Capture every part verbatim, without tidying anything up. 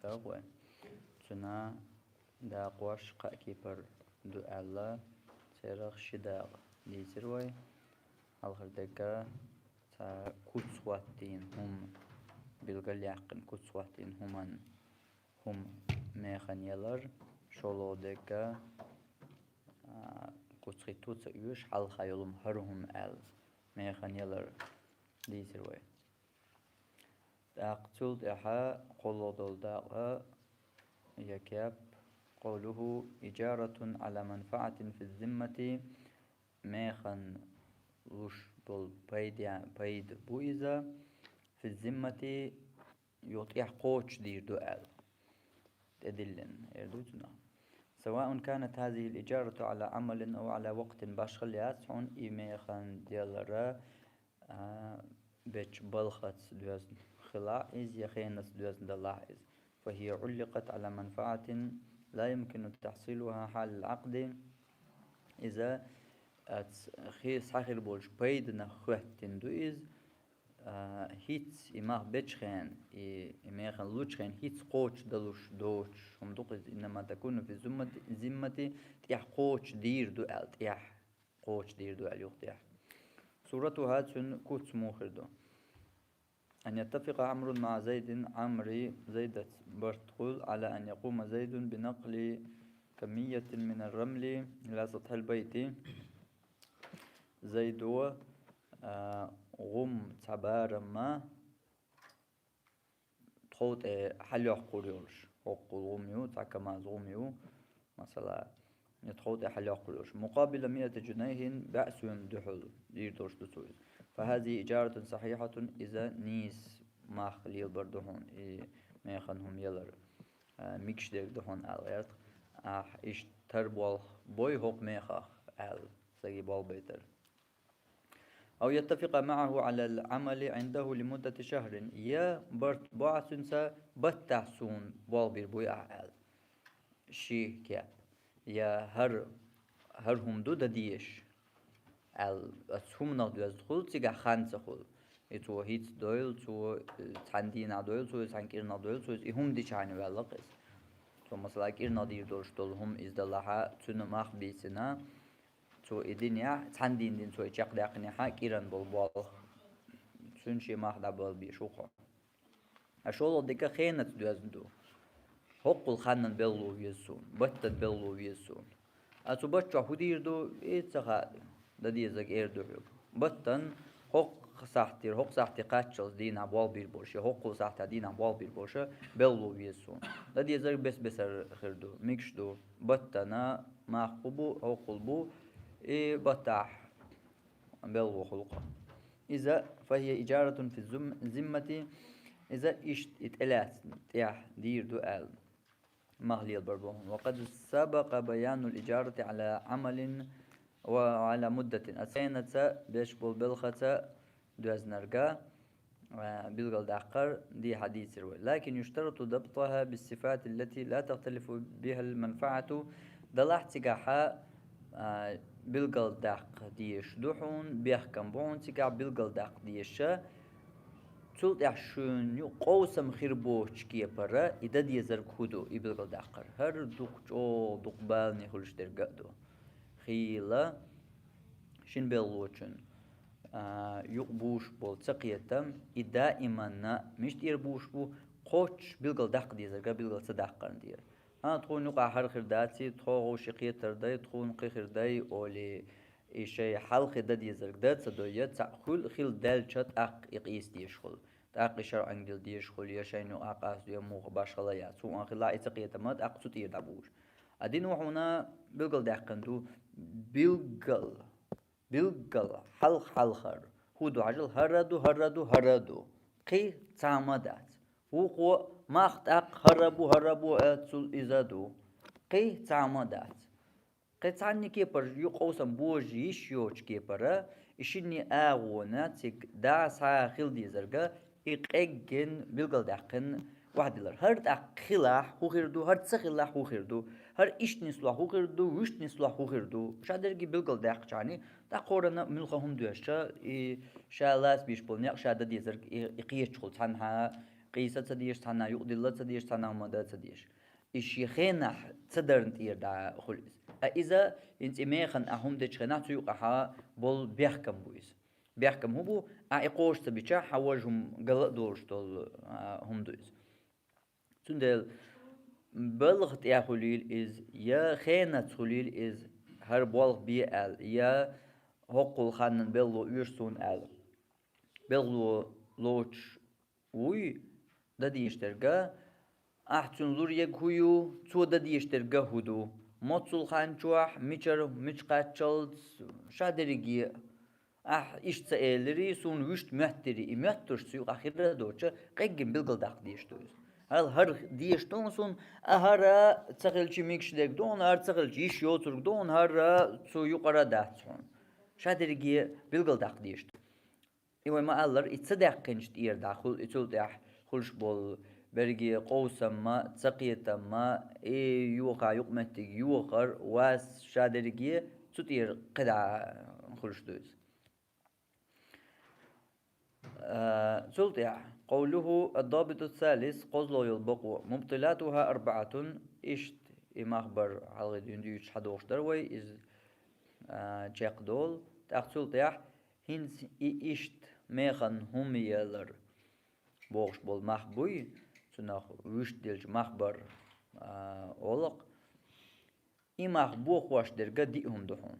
Дагъ вай. Цуьнан дакъош кхаа кепара ду аьлла, церах ши дакъа дийцира вай. Хьалхара дерг цхьа куц хӀоттийна хӀума, билгалъяьккхина куц хӀоттийна хӀуман, хӀума механа ялар, шолгӀа дерг, а, куц хӀитто ца оьшу, хьалха йолу хӀума хӀара хӀума аьлла, механа ялар дийцира вай. ТӀаккха цул тӀаьхьа кхоалгӀа долу дакъа я кеп, قوله إجارة على منفعة في الذمة, механа луш болу пайда, пайда бу иза, في الذمة, юха тӀехь кхочушдийр ду аьлла. ТӀедиллина, эр ду цунах. سواء كانت هذه الإجارة على عمل أو على وقت, башхалла яц хьуна и механа делара, а, бечу балхаца доьзна хилахь иза, я хенаца доьзна далахь иза. فهي علقت على منفعة لا يمكن تحصيلها حال العقد. Иза, а, ц-, хи-, схьахир болчу пайданах хӀоьттина ду иза, а, хӀинца и мах бечу хенахь, и, и механа лучу хенахь хӀинца кхочушдалуш доцуш хӀума ду-кх иза, إنما تكون في الذمة, ذمة, тӀехь кхочушдийр ду аьлла, тӀехь кхочушдийр ду аьлла юха тӀехь. صورتها, цуьнан куц муха хир ду. أن يتفق عمرو مع زيد, Ӏамри Зайдаца барт хуьлу, على أن يقوم زيد بنقل كمية من الرمل إلى سطح البيت. Зайдо, а, гӀум цхьа барамма тхов тӀе хьалайоккхур йолуш, хӀоккхул гӀум ю, цхьа камаз гӀум ю, масала, я тхов тӀе хьалайоккхур йолуш. مقابل مائة جنيه, бӀе соьман дуьхьал дийр долуш ду цо иза. فهذه إجارة صحيحة, иза нийса мах лелабар ду хьуна, и механа хӀума ялар, а, мегаш дерг ду хьуна аьлла гӀерта. Ахь иштта тар болх бой хӀокху мехах аьлла, стаге болх байтар. أو يتفق معه على العمل عنده لمدة شهر, я барт бо ахь цуьнца, баттахь суна болх бийр буй ахь аьлла, ши кеп, я хӀара, хӀара хӀума ду дан дезаш аьлла, оцу хӀуманах доьзна хуьлу, цигахь хан ца хуьлу. И цо хӀинца дойла, цо, э, цхьана дийнахь дойла, цо иза цхьана кӀирнах дойла, цо иза и хӀума дичахьана ваьлла-кх иза. Цо, масала, кӀирнах дийр долуш долу хӀума иза далахьа, цуьнан мах бийцина, цо и динехь, цхьана дийнахь цо и чекхдаьккхинехь, кӀиран болу болх цуьнан шен мах дӀабала безаш ву-кх. Ткъа шолгӀа дика хенаца доьзна ду. ХӀоккхул ханнан белхало веза суна, баттан белхало веза суна. А цу баттахь хӀун дийр ду, и ца хаьа, дан дезарг эр ду хьоьга. Баттан хӀокху сахьтера, хӀокху сахьте кхаччалц дийнахь болх бийр болуш, я хӀоккхул сахьтехь дийнахь болх бийр болуш белхало веза суна. Дан дезарг бес-бесара хир ду, мегаш ду. Баттана мах кху бу, хӀоккхул бу, и баттахь белхало хуьлу-кх. Иза, فهي إجارة في الذم-, الذمة, иза иштта и тӀелаьцна тӀехь дийр ду аьлла, мах лелабар бу хьуна. وقد سبق بيان الإجارة على عمل وعلى مدة. Оцу хенаца, беш болу белхаца доьзнарг, а, билгалдаккхар дехьа дийцира вай. لكن يشترط ضبطها بالصفات التي لا تختلف بها المنفعة. Далахь цигахьа, а, билгалдаккха дезаш ду хьуна, бехкам бу хьуна цигахь билгалдаккха дезаш, цул тӀаьхьа шуна юкъа къовсам хир боцучу кепара и дан дезарг хӀун ду, и билгалдаккхар. ХӀара дукха чӀогӀа, дукха балане хуьлуш дерг а ду. Хийла шина белхалочун, а, юкъа буьйш болу цакхетам, и даиманна мишта тӀера буьйш бу, кхоччуш билгалдаккха дезарг билгал ца даккхарна тӀера. А, тхуна юкъахь хӀара хир даций, тхо вовшийн кхетар дай, тхуна кхин хир дай, олий, и шайн хьалхе дан дезарг дан ца дой, я цхьаъ хуьлу, хила даьлча тӀаккха и къийса дезаш хуьлу. ТӀаккха и шарӀанга дила дезаш хуьлу, я шайна юкъахь къасто, я муха башхалла яц. ХӀун хила и цакхетам, тӀаккха цу тӀера дӀабуьйш. А дина ву хьуна билгалдаьккхина ду, билггал, билггал, хьалха-хьалхара. ХӀун ду хьажал, хӀара ду, хӀара ду, хӀара ду. Кхин цхьа а ма дац. Вукхо мах тӀаккха хӀара бу, хӀара бу, а, цул иза ду. Кхин цхьа а ма дац. Кхин цхьанне кепара юкъа къовсам божа йиш йоцучу кепара, и шинне агӀона цига дӀа схьа хила дезарг, и къеггина билгалдаьккхина охьадиллар. ХӀара тӀаккха хилахь хӀун хир ду, хӀара ца хилахь хӀун хир ду, хӀара иштта нислохь хӀун хир ду, вуьшта нислохь хӀун хир ду. Ша дерриге билгалдаьккхича, тӀаккха хӀоранна муьлхха хӀума доьшча, и ша лаца бийш болу некъ ша дан дезарг и, и кхеташ хуьлу цхьанхьа къийса ца дезаш, цхьаннахьа юкъадилла ца дезаш, цхьаннахьа хӀума да ца дезаш. Из шен хенахь ца дарна тӀера дӀа хуьлу иза. Ткъа иза, хӀинца и механа ахь хӀума дечу хенахь, цу юкъахьа болу бехкам бу иза. Бехкам хӀун бу? Ахь и кхочуш ца бичахь, хьан важа хӀума гала а долуш долу, а, хӀума ду иза. Цундела балха тӀехь хуьлийла иза, я хенаца хуьлийла иза, хӀара болх бе аьлла, я хӀокхул ханна белхало оьшу суна аьлла. Белхало лоцуш вуй, дан дезаш дерг а, ахь цуьнан лур ерг хӀун ю, цо дан дезаш дерг а хӀун ду, моццул хан чохь, мичара, мича кхаччалц, ша дерриге а. Ахь иштта ца элирий, суна вуьшта моьттирий, и моьттурш цу юкъахь хир а доцуш, къеггина билгалдаккха дезаш ду иза. ХӀара, хӀара дезаш ду суна, а хӀара ца хилча мегаш дерг ду хьуна, хӀара ца хилча йиш йоцург ду хьуна, хӀара цу юкъара а дац хьуна. Ша дерриге билгалдаккха дезаш ду. И вай ма-аллара, и ца даьккхинчу тӀера дӀа хуьлу, и цул тӀаьхьа хуьлуш болу берриге къовсамма, цакхетамма, и йохахь юкъаметтиг йохар, вас ша дерриге цу тӀера кхидӀа хуьлуш ду иза. А, цул тӀаьхьа, къовлуху ад-добиту ссалис, кхозлагӀа йолу бакъо, мубтилатуха арбаӀатун, иштта и мах бар хьалхе дуьйна дуьйцуш хьадогӀуш дара вай, иза, а, чекхдолу. ТӀаккха цул тӀаьхьа, хӀинца и иштта механа хӀума ялар бохуш болу мах буй, цунах вуьшта делча мах бар, а, олакъ. И мах бохош дерг а диъ хӀума ду хьуна.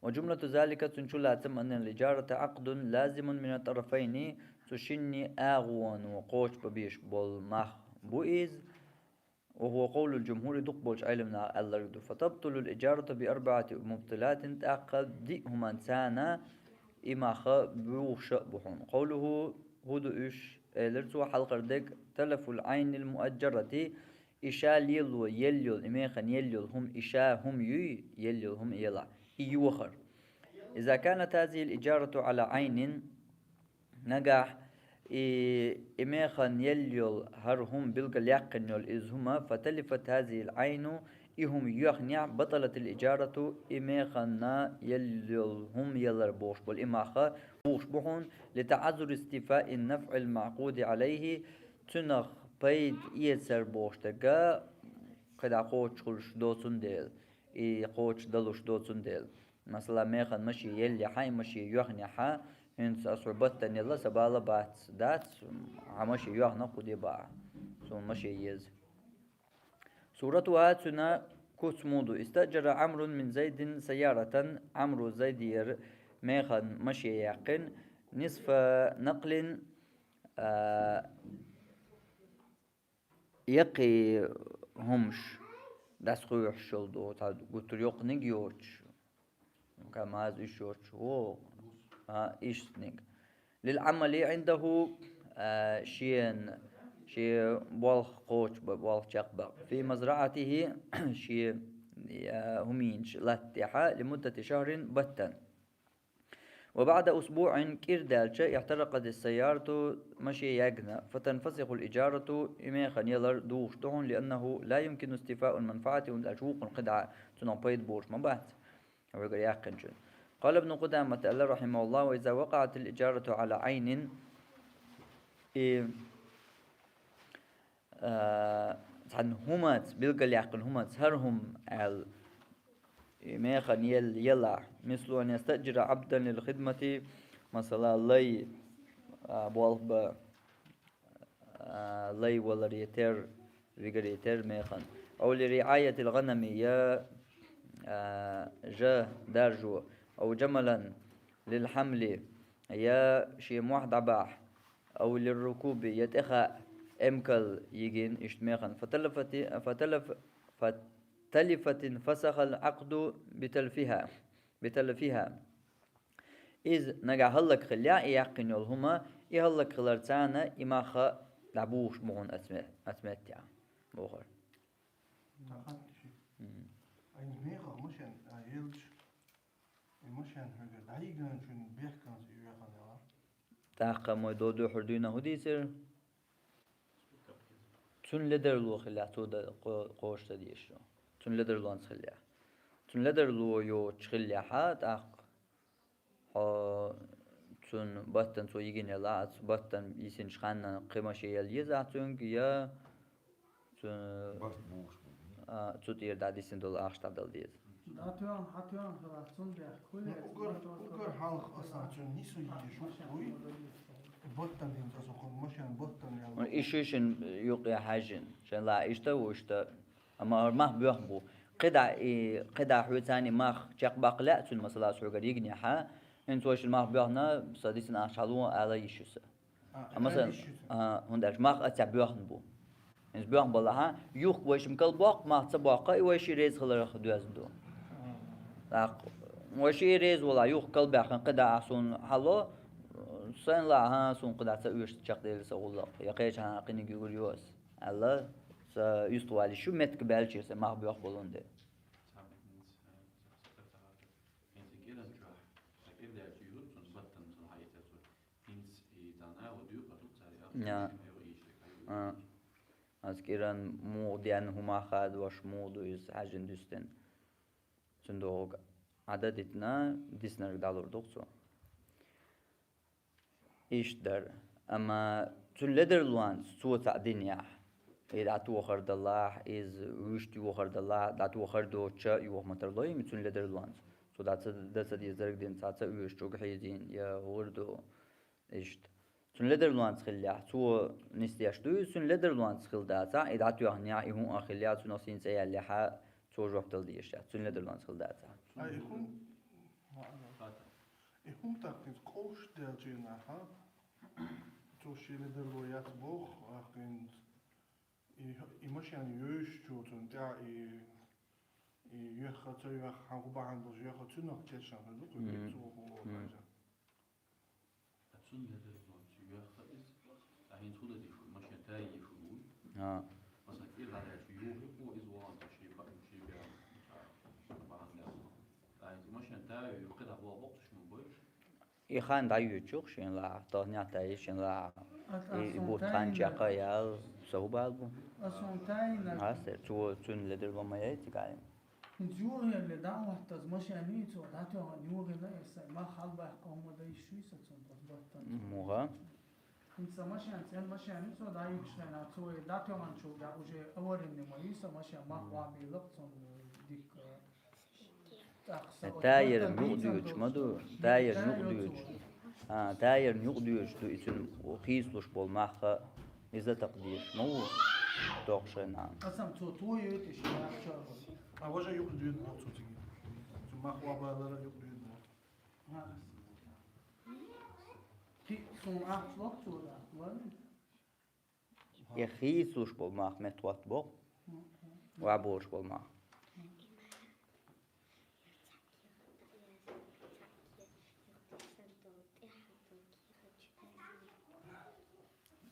Ва жумлату залика, цуьнан чулацам, аннал иджарата Ӏакъдун лазимун мина тӀарафайни, цу шинне агӀоно кхочушбан безаш болу мах бу иза. Ва хӀува къовлул жумхӀури, дукхахболчу Ӏеламнаха аьлларг ду. Фатабтулул иджарату би арбаӀати мубтилатин, тӀаккха диъ хӀуманца и мах бухуш а бу хьуна. Къовлуху, хӀун ду уьш, элира цо, хьалхара дерг, талафул Ӏайнил муаджарати, и ша лело елла йолу, и механа елла йолу хӀума, и ша хӀума юй, елла йолу хӀума елахь, и йохар. Иза канат хазихил иджарату Ӏала Ӏайнин, нагахь и, и механа елла йолу хӀара хӀума билгалъяьккхина йолу иза хӀума, фаталифат хазихил Ӏайну, и хӀума йоьхнехь, батӀалатил иджарату, и механа елла йолу хӀума ялар бохуш болу и мах бухуш бу хьуна, литаӀаззури истифаи нафӀил маӀкъуди Ӏалайхи, цунах пайда эцар бохуш дерг а кхидӀа кхочуш хуьлуш доцун дела, и кхочуш далуш доцун дела. Масала, механа машен еллехьа, и машен йоьхнехьа, хӀинца ас хьо баттана елла, сан бала бац, дац, хьан машен йоьхна, кху де баа, суна машен еза. Суратуха, цуьнан куц муха ду: истаджара Ӏамрун мин Зайдин сайяратан, Ӏамру Зайдера механа машен яьккхина, нисфа накълин, а, яккхий хӀумаш дӀасакхоьхьуш йолу ду, цхьа гуттар йоккханиг йоцуш, КамАЗ уьш йоцуш, вогӀу, а, иштаниг. Лил Ӏамали Ӏиндаху, а, шена, шен болх кхочу ба-, болх чекхбакъ. Фи мазраӀатихи, шен, а, хӀуманаш латта тӀехьа, лимуддати шахрин, баттана. Ва баъда усбуӀин, кӀира даьлча, ихьтаракъат ссайярату, машен яьгна, фатанфасихул иджарату, и механа ялар духуш ду хьуна, лианнаху ла юмкину истифаул манфаӀати, хӀунда аьлча вукхунна кхидӀа цунах пайда бохуш ма бац, вегара яьккхинчун. Къала Ибну Къудамата, аьлла, рахьимахуллах: ва иза вакъаӀатил иджарату Ӏала Ӏайнин, и а, цхьана хӀуманца, билгалъяьккхина хӀуманца, хӀара хӀума аьлла, и механа ел-, елахь, мислу ан ястаджира Ӏабдан лил хидмати, масала, лай, а, болх бан, а, лай валаре терра, вигаре терра механа. Ав ли риӀаятил гӀанами, я, а, жа даржо, ав жамалан лил хьамли, я шен мохь дӀабахьа, ав лиррукуби, я тӀеха эмкал йигина иштта механа. Фаталафати-, фаталаф-, фаталифатин фасахал Ӏакъду биталфиха, биталфиха. Иза нагахь хӀаллакьхиллехь, и яьккхина йолу хӀума, и хӀаллакьхиларца и мах дӀабухуш бу хьуна оцу ме-, оцу меттехь, бохура. Мгм. Ай, мехах машен, а, елча, и машен хьоьгара дӀайигначун бехканца и вехана яла. ТӀаккха мо додо хьур дуьйна хӀун дийцира? Цуьнан ледарло хилла цо дан кхо-, кхоша ца дезаш ю. Цуьнан ледарлонца хилла. Цуьнан ледарло йоцуш хиллехьа, тӀаккха хьо, цу Цунна баттана цо йигина ялахь, цу баттана йисинчу ханна кхин машен яла еза цуьнга, я цу, Барт бохуш бу. А, цу тӀера дӀадисина долу ахча дӀадала деза. ДӀатоьхна, хьатоьхна хилахь, цундела Ну, кхуьллера угар, мотор угар хьалха аса цуьнан нису йийш ву, баттан дина аса хӀун машен баттан ял. Ну, и шишин юкъе хьаьжжина, шайн ла иштта ву, иштта, амма хӀара мах боьхна бу. КхидӀа и, кхидӀа хьоьца и мах чекхбаккха лаьа цуьнан, масала, ас хьоьгара йигинехьа, хӀинца вайшин мах боьхна, сан дисина ахча хьало ала йиш ю сан. А, Амма сан, аьлла йиш ю сан. А, хӀунда аьлча мах а цхьа боьхна бу. ХӀинца боьхна балахьа, юхку вайшим кал боккху, мах ца боккху, и вайши реза хиларх доьзна ду. ТӀаккха вайши реза вала, юхку кал баьккхина, кхидӀа ахь суна хьало, сайн ла, хӀа, суна кхидӀа ца оьшу чекхдели сан гӀуллакх, я кхечахьа кхиниг югур ю ас, аьлла, сан юстахвала йиш ю, меттиг баьлча, сайн мах боьхна болун де. ХӀинца кӀиран чохь, сан кӀира даьлча юьхур цунна баттана цунна хьаийцар цо. ХӀинца и дана а ву дуьйху, а дуьйху цара яхь. Я. Шина айо ийши, айо А. ийши. Ас кӀиран муха деана хӀума хадош, муха ду иза хьаьжжина дуьстина. Цундела Ӏада дитина, диснарг дӀалур ду-кх цо. Иштта дара. Амма цуьнан ледарлонца цо цхьаъ динехь, и дӀатохар далахь, иза вуьшта йохар далахь, дӀатохар доцуча йоха ма тарло и цуьнан ледарлонца. Цо дӀа ца, дан ца дезарг дина, цхьаъ ца оьшу, чӀуг хьийзийна, я гӀур ду. Иштта. Цуьнан ледарлонца хиллехь, цо нисдеш дуй, цуьнан ледарлонца хилла дацахь, и дӀатоьхнехь, и хӀун а хиллехь, цунах сийна цӀе яьллехьа, цо жоп дала дезаш яц, цуьнан ледарлонца хилла дацахь. Ай, и хӀун? И хӀума тӀаккха хӀинца къовсуш даьлча нах, а? Цо шен ледарло яц боху, а, хӀинца и, и машен йоьшучо цунна тӀехь и, и йоьхха ца йоьхха, хьан хӀун бахьана долуш йоьхха, цуьнах кечйина хир ду кхуьнга, Мгм. цо хӀун Мгм. боху. Ткъа цунна ледарлонца йоьхха иза. Ткъа хӀинца хӀун дан деза, машен тайе езаш ву? А. Масала, кӀира дӀадаьлча юху-кх иза вахана, ткъа шен ба-, шен бен бахьана лаьцна. Ткъа хӀинца машен тайе юху, кхидӀа боху боккхуш ма бу. И хан дӀайоьдуш ю-кх шен лаахь, таханехь тайе шен лаахь. А, и, и бутт хан чекх а яьлла, сан хӀун бала бу? Ас хьуна тайна. Ас, цо цуьнан ледарло ма яй цигахь. ХӀинца юхаялле дӀа а хӀоттаза машен юй цо, дӀатоьхна юхийна, и сайн мах хьалабаьккха хӀума дан йиш юй сан цунна, ас баттана. Муха? ХӀинца машен, цӀен машен ю цо дӀаюьгуш хенахь, цо и дӀатоьхначул тӀаьхьа уже аварийный ма юй сан машен, мах Мгм. вахьабийлакх цунна дикка. ТӀаккха сан Э, оцу тайерна баттана юкъ дийцар доьдуш ма ду, долуш, тайерна юкъ тайо доьдуш. Цо. А, тайерна юкъ доьдуш ду, и цуьнан хийцалуш болу мах а, иза такха дезаш ма ву, тоху шайна. Аса цо тойойту и шен ахча. А важа юкъ доьду ма цо цига. Цу мах вабалара юкъ доьду ма. ХӀа. Кхин суна ахча лоху цо, да, валли? И хийцалуш болу мах меттахӀотта боху. Ваболуш болу мах.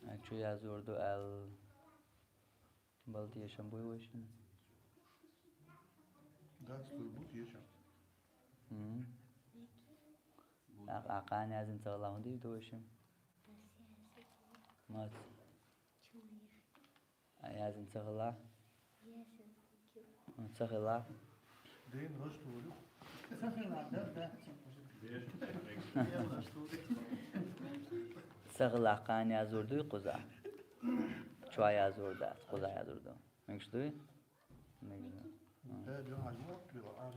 А чу язур ду аьлла, бала тешам буй вайшинна? Дац, дур бу тешам. М. А, а кхана яздина ца хилахь, хӀун дийр ду вайшимма? Мац. А яздина ца хилахь? М, ца хилахь? Ден гӀаш туру. Ца хилахь, да, да. Ца хилахь, кхана язур дуй кхузахь? Чохь язур дац, кхузахь язур ду. Мегаш дуй? Мегаш ду. М. Да, да, а, вот, а, а,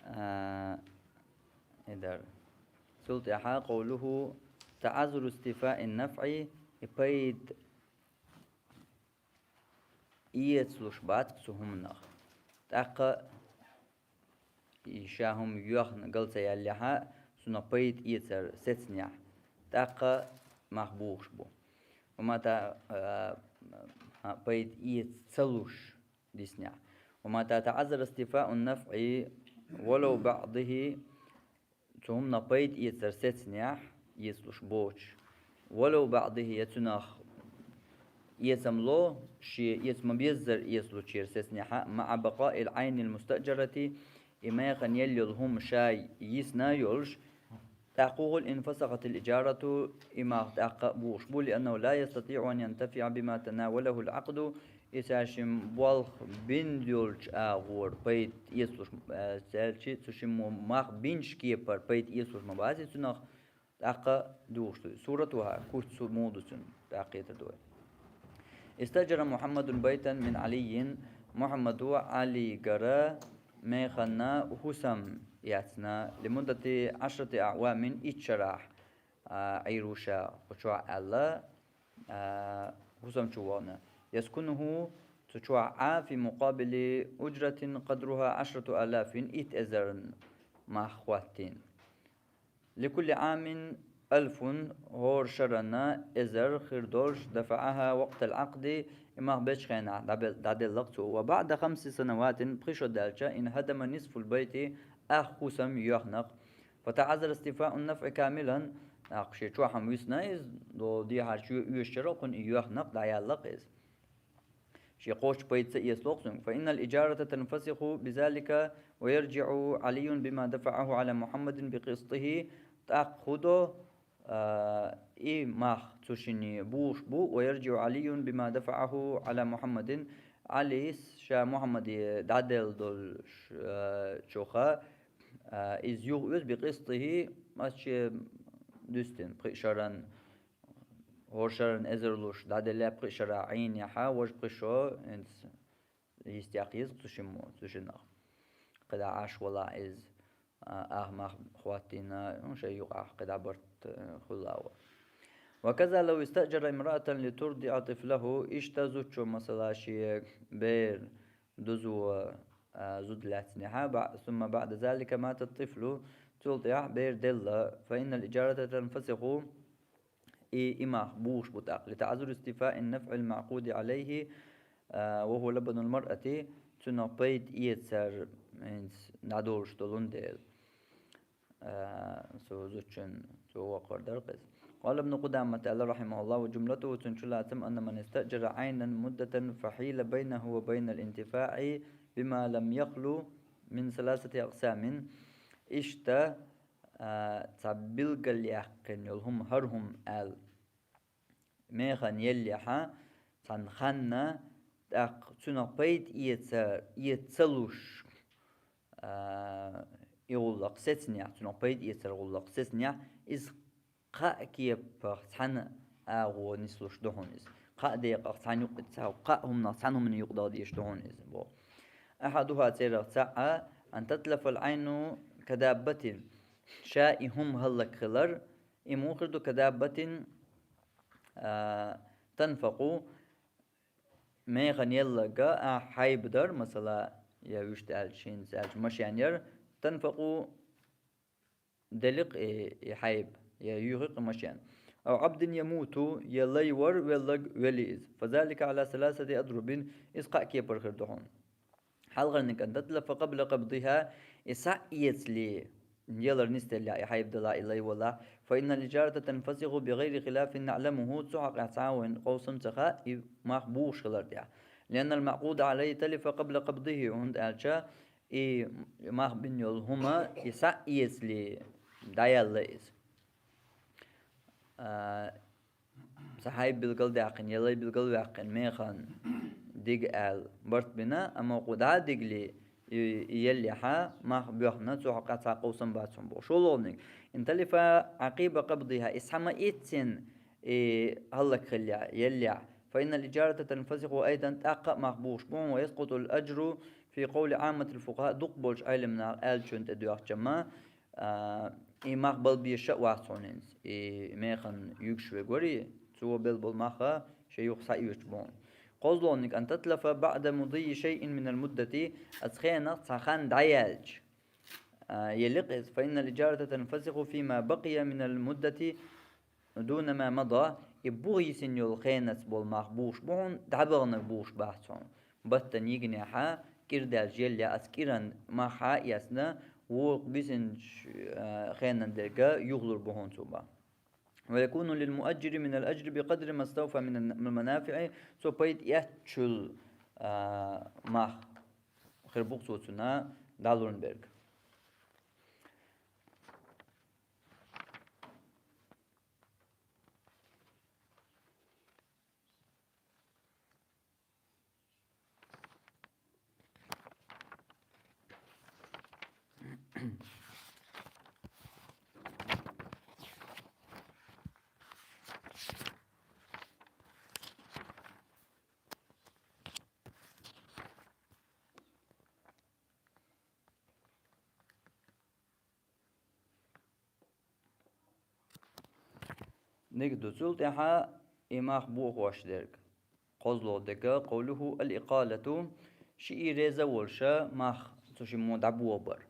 а. А, и дар. Цул тӀаьхьа къовлуху: «تعذر استيفاء النفع», и пайда эцалуш бац цу хӀуманах. ТӀаккха и ша хӀума йоьхна гал ца яьллехьа, цунах пайда эцар сецнехь, тӀаккха мах бухуш бу. Ва мата, а, а, пайда эца ца луш диснехь. «ومتى تعذر استيفاء النفع ولو بعضه», цу хӀуманах пайда эцар сецнехь, эцалуш боцуш, «ولو بعضه», я цунах эцам ло, шен эца ма-беззара эцалучера сецнехьа, «مع بقاء العين المستأجرة», и механа елла йолу хӀума ша йисна йолуш, тӀаккха хӀун хуьлу, «انفسخت الإجارة», и мах тӀаккха а бухуш бу, «لأنه لا يستطيع أن ينتفع بما تناوله العقد», Иза шимма болх бина йолча агӀор пайда эцалуш, э, цаьрчи цу шиммо мах бинча кепара пайда эцалуш ма бац цунах, тӀаккха духуш ду. Суратухьа, куц цу муха ду цун, тӀаккха кхетар ду вай. استأجر محمد بيتا من علي, Мухьаммада Ӏалигара механа хӀусам эцна, لمدة عشرة أعوام, итт шарахь, а, Ӏийр ву ша кху чохь аьлла, а, хӀусам чу вахана. يسكنه, цу чохь Ӏа, في مقابل أجرة قدرها عشرة آلاف, итт эзар мах хӀоттийна. لكل عام ألف, хӀора шарана эзар хир долуш, دفعها وقت العقد, и мах бечу хенахь дӀабел-, дӀаделла-кх цо. وبعد خمس سنوات, пхи шо даьлча, انهدم نصف البيت, ах хӀусам йоьхна-кх. فتعذر استيفاء النفع كاملا, тӀаккха шен чохь-м висна иза, долу дехьарчу оьшучара кхунна и йоьхна-кх, дӀаяьлла-кх иза. Шен кхоччуш пайда ца эцало-кх цуьнга. فإن الإجارة تنفسخ بذلك ويرجع علي بما دفعه على محمد بقسطه. ТӀаккха хӀун до, а, и мах цу шинна бухуш бу, ويرجع علي بما دفعه على محمد. Ӏалис ша Мухьаммаде дӀаделла долуш, а, чуха, а, иза юха оьцу, بقسطه, массо а дуьстина, пхи шаран, хӀора шаран эзар луш дӀаделла пхи шарахь Ӏийнехьа, важа пхи шо, хӀинца йистехь еза цу шиммо, цу шиннах. КхидӀа Ӏаш валахь иза, а, ах мах хӀоттийна, ну, шайн юкъахь кхидӀа барт, э, хуьлла ву. وكذا لو استأجر امرأة لترضع طفله, иштта зудчо, масала, шен бер дузо, а, зуда лаьцнехьа, баъ-, ثم بعد ذلك مات الطفل, цул тӀаьхьа бер делла, فإن الإجارة تنفسخ, и, и мах бухуш бу тӀаккха, لتعذر استيفاء النفع المعقود عليه, а, وهو لبن المرأة, цунах пайда эцар, хӀинца дӀадолуш долун дела. А, цу зудчун цо воккхур дара-кх иза. قال ابن قدامة, аьлла, رحمه الله, وجملته, цуьнан чулацам, أن من استأجر عينا مدة فحيل بينه وبين الانتفاع بما لم يخل من ثلاثة أقسام. Иштта, а, цхьа билгалъяьккхина йолу хӀума, хӀара хӀума аьлла, механа еллехьа, цхьана ханна, тӀаккха цунах пайда эца, эца ца луш, а, и гӀуллакх сецнехь, цунах пайда эцар гӀуллакх сецнехь, иза кхаа кепах цхьана агӀо нислуш ду хьуна иза. Кхаа декъах цхьана юкъа, цхьа-, кхаа хӀуманах цхьана хӀуманна юкъадала дезаш ду хьуна иза, боху. أحدها, церах цхьаъ, أن تتلف العين كدابة, ша и хӀума хӀаллакьхилар, и муха хир ду, كدابة, а, تنفق, механа елларг, а, хьайба дара, масала, я вуьшта аьлча, хӀинца аьлча, машен яра, تنفق, делира-кх и, и хьайба, я юьйхира-кх и машен. أو عبد يموت, я лай вара, велларг вели иза. فذلك على ثلاثة أضرب, иза кхаа кепара хир ду хьуна. Хьалхарниг, أن تتلف قبل قبضها, и схьаэцале, ялар нисделлехь, и хьайба далахь, и лай валахь, فإن الإجارة تنفسخ بغير خلاف نعلمه, цу хьокъехь цхьа а вайна къовсам ца хаьа, и мах бухуш хилар тӀехь. لأن المعقود عليه تلف قبل قبضه, хӀунда аьлча и мах бина йолу хӀума, и схьаэцале дӀаяьлла иза. А, цхьа хьайба билгалдаьккхина, я лай билгалваьккхина, механа дига аьлла барт бина, амма кху дӀа а дигале, и, и еллехьа, мах боьхна, цу хьокъехь цхьа а къовсам бац хьуна боху. ШолгӀаниг, إن تلف عقيب قبضها, и схьа ма-эццина, и хӀаллакьхилла еллехь, فإن الإجارة تنفسخ أيضا, тӀаккха а мах бухуш бу хьуна, ويسقط الأجر في قول عامة الفقهاء, дукхахболчу Ӏеламнаха аьллачунна тӀедоьгӀча ма, а, и мах бала безаш а вац хьуна хӀинца, и механа юьгуш верг вара, цо белла болу мах а шен юха схьаоьцуш бу хьуна. КхозлагӀниг, أن تتلف بعد مضي شيء من المدة, оцу хенах цхьа хан дӀаяьлча, а, елира-кх иза, فإن الإجارة تنفسخ فيما بقي من المدة دون ما مضى, и буха йисина йолу хенаца болу мах бухуш бу хьуна, дӀабаханарг бухуш бац хьуна. Баттана йигинехьа, кӀира даьлча еллехь, оцу кӀиран мах схьа а эцна, вукху бисинчу, а, хенан дерг юхалур бу хьуна цо бан. ويكون للمؤجر من الأجر بقدر ما استوفى من المنافع, цо пайда эцначул, а, мах хир бу-кх цо цунна дӀалурна берг. Дика ду цул тӀаьхьа и мах бохош дерг. КхозлагӀа дерг, قوله الإقالة, шиъ реза волуш мах цу шиммо дӀабохабар.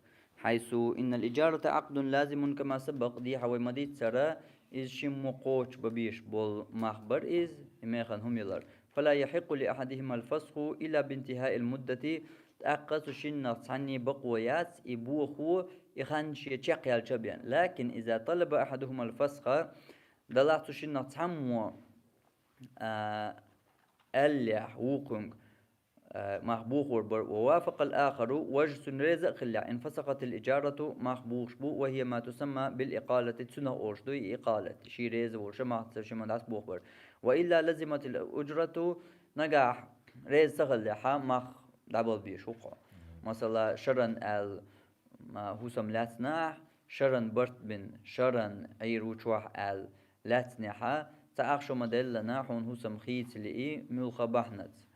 حيث إن الإجارة عقد لازم كما سبق, дехьа вай ма-дийццара, иза шиммо кхочушбан безаш болу мах бара иза, и механа хӀума ялар. فلا يحق لأحدهما الفسخ إلا بانتهاء المدة, тӀаккха цу шиннах цхьанне бакъо яц и бохо, и хан шен чекхъяьлча бен. لكن إذا طلب أحدهما الفسخ, делахь цу шиннах цхьаммо, а, аьллехь вукхунга, а, мах бохор бара, ووافق الآخر, важа цунна реза а хиллехь, انفسخت الإجارة, мах бохуш бу, وهي ما تسمى بالإقالة, цунах олуш ду и икъалат, шиъ реза волуш мах цу шиммо дӀасабохабар. وإلا لزمت الأجرة, нагахь реза ца хиллехь, мах дӀабала безаш ву-кх хьо. Масала, шаран аьлла, ма, хӀусам лаьцнехь, шаран барт бина, шаран Ӏийр ву чохь аьлла лаьцнехь, цхьа ахча ма-деллана, хьуна хӀусам хийца лии, муьлхха бахьанаца.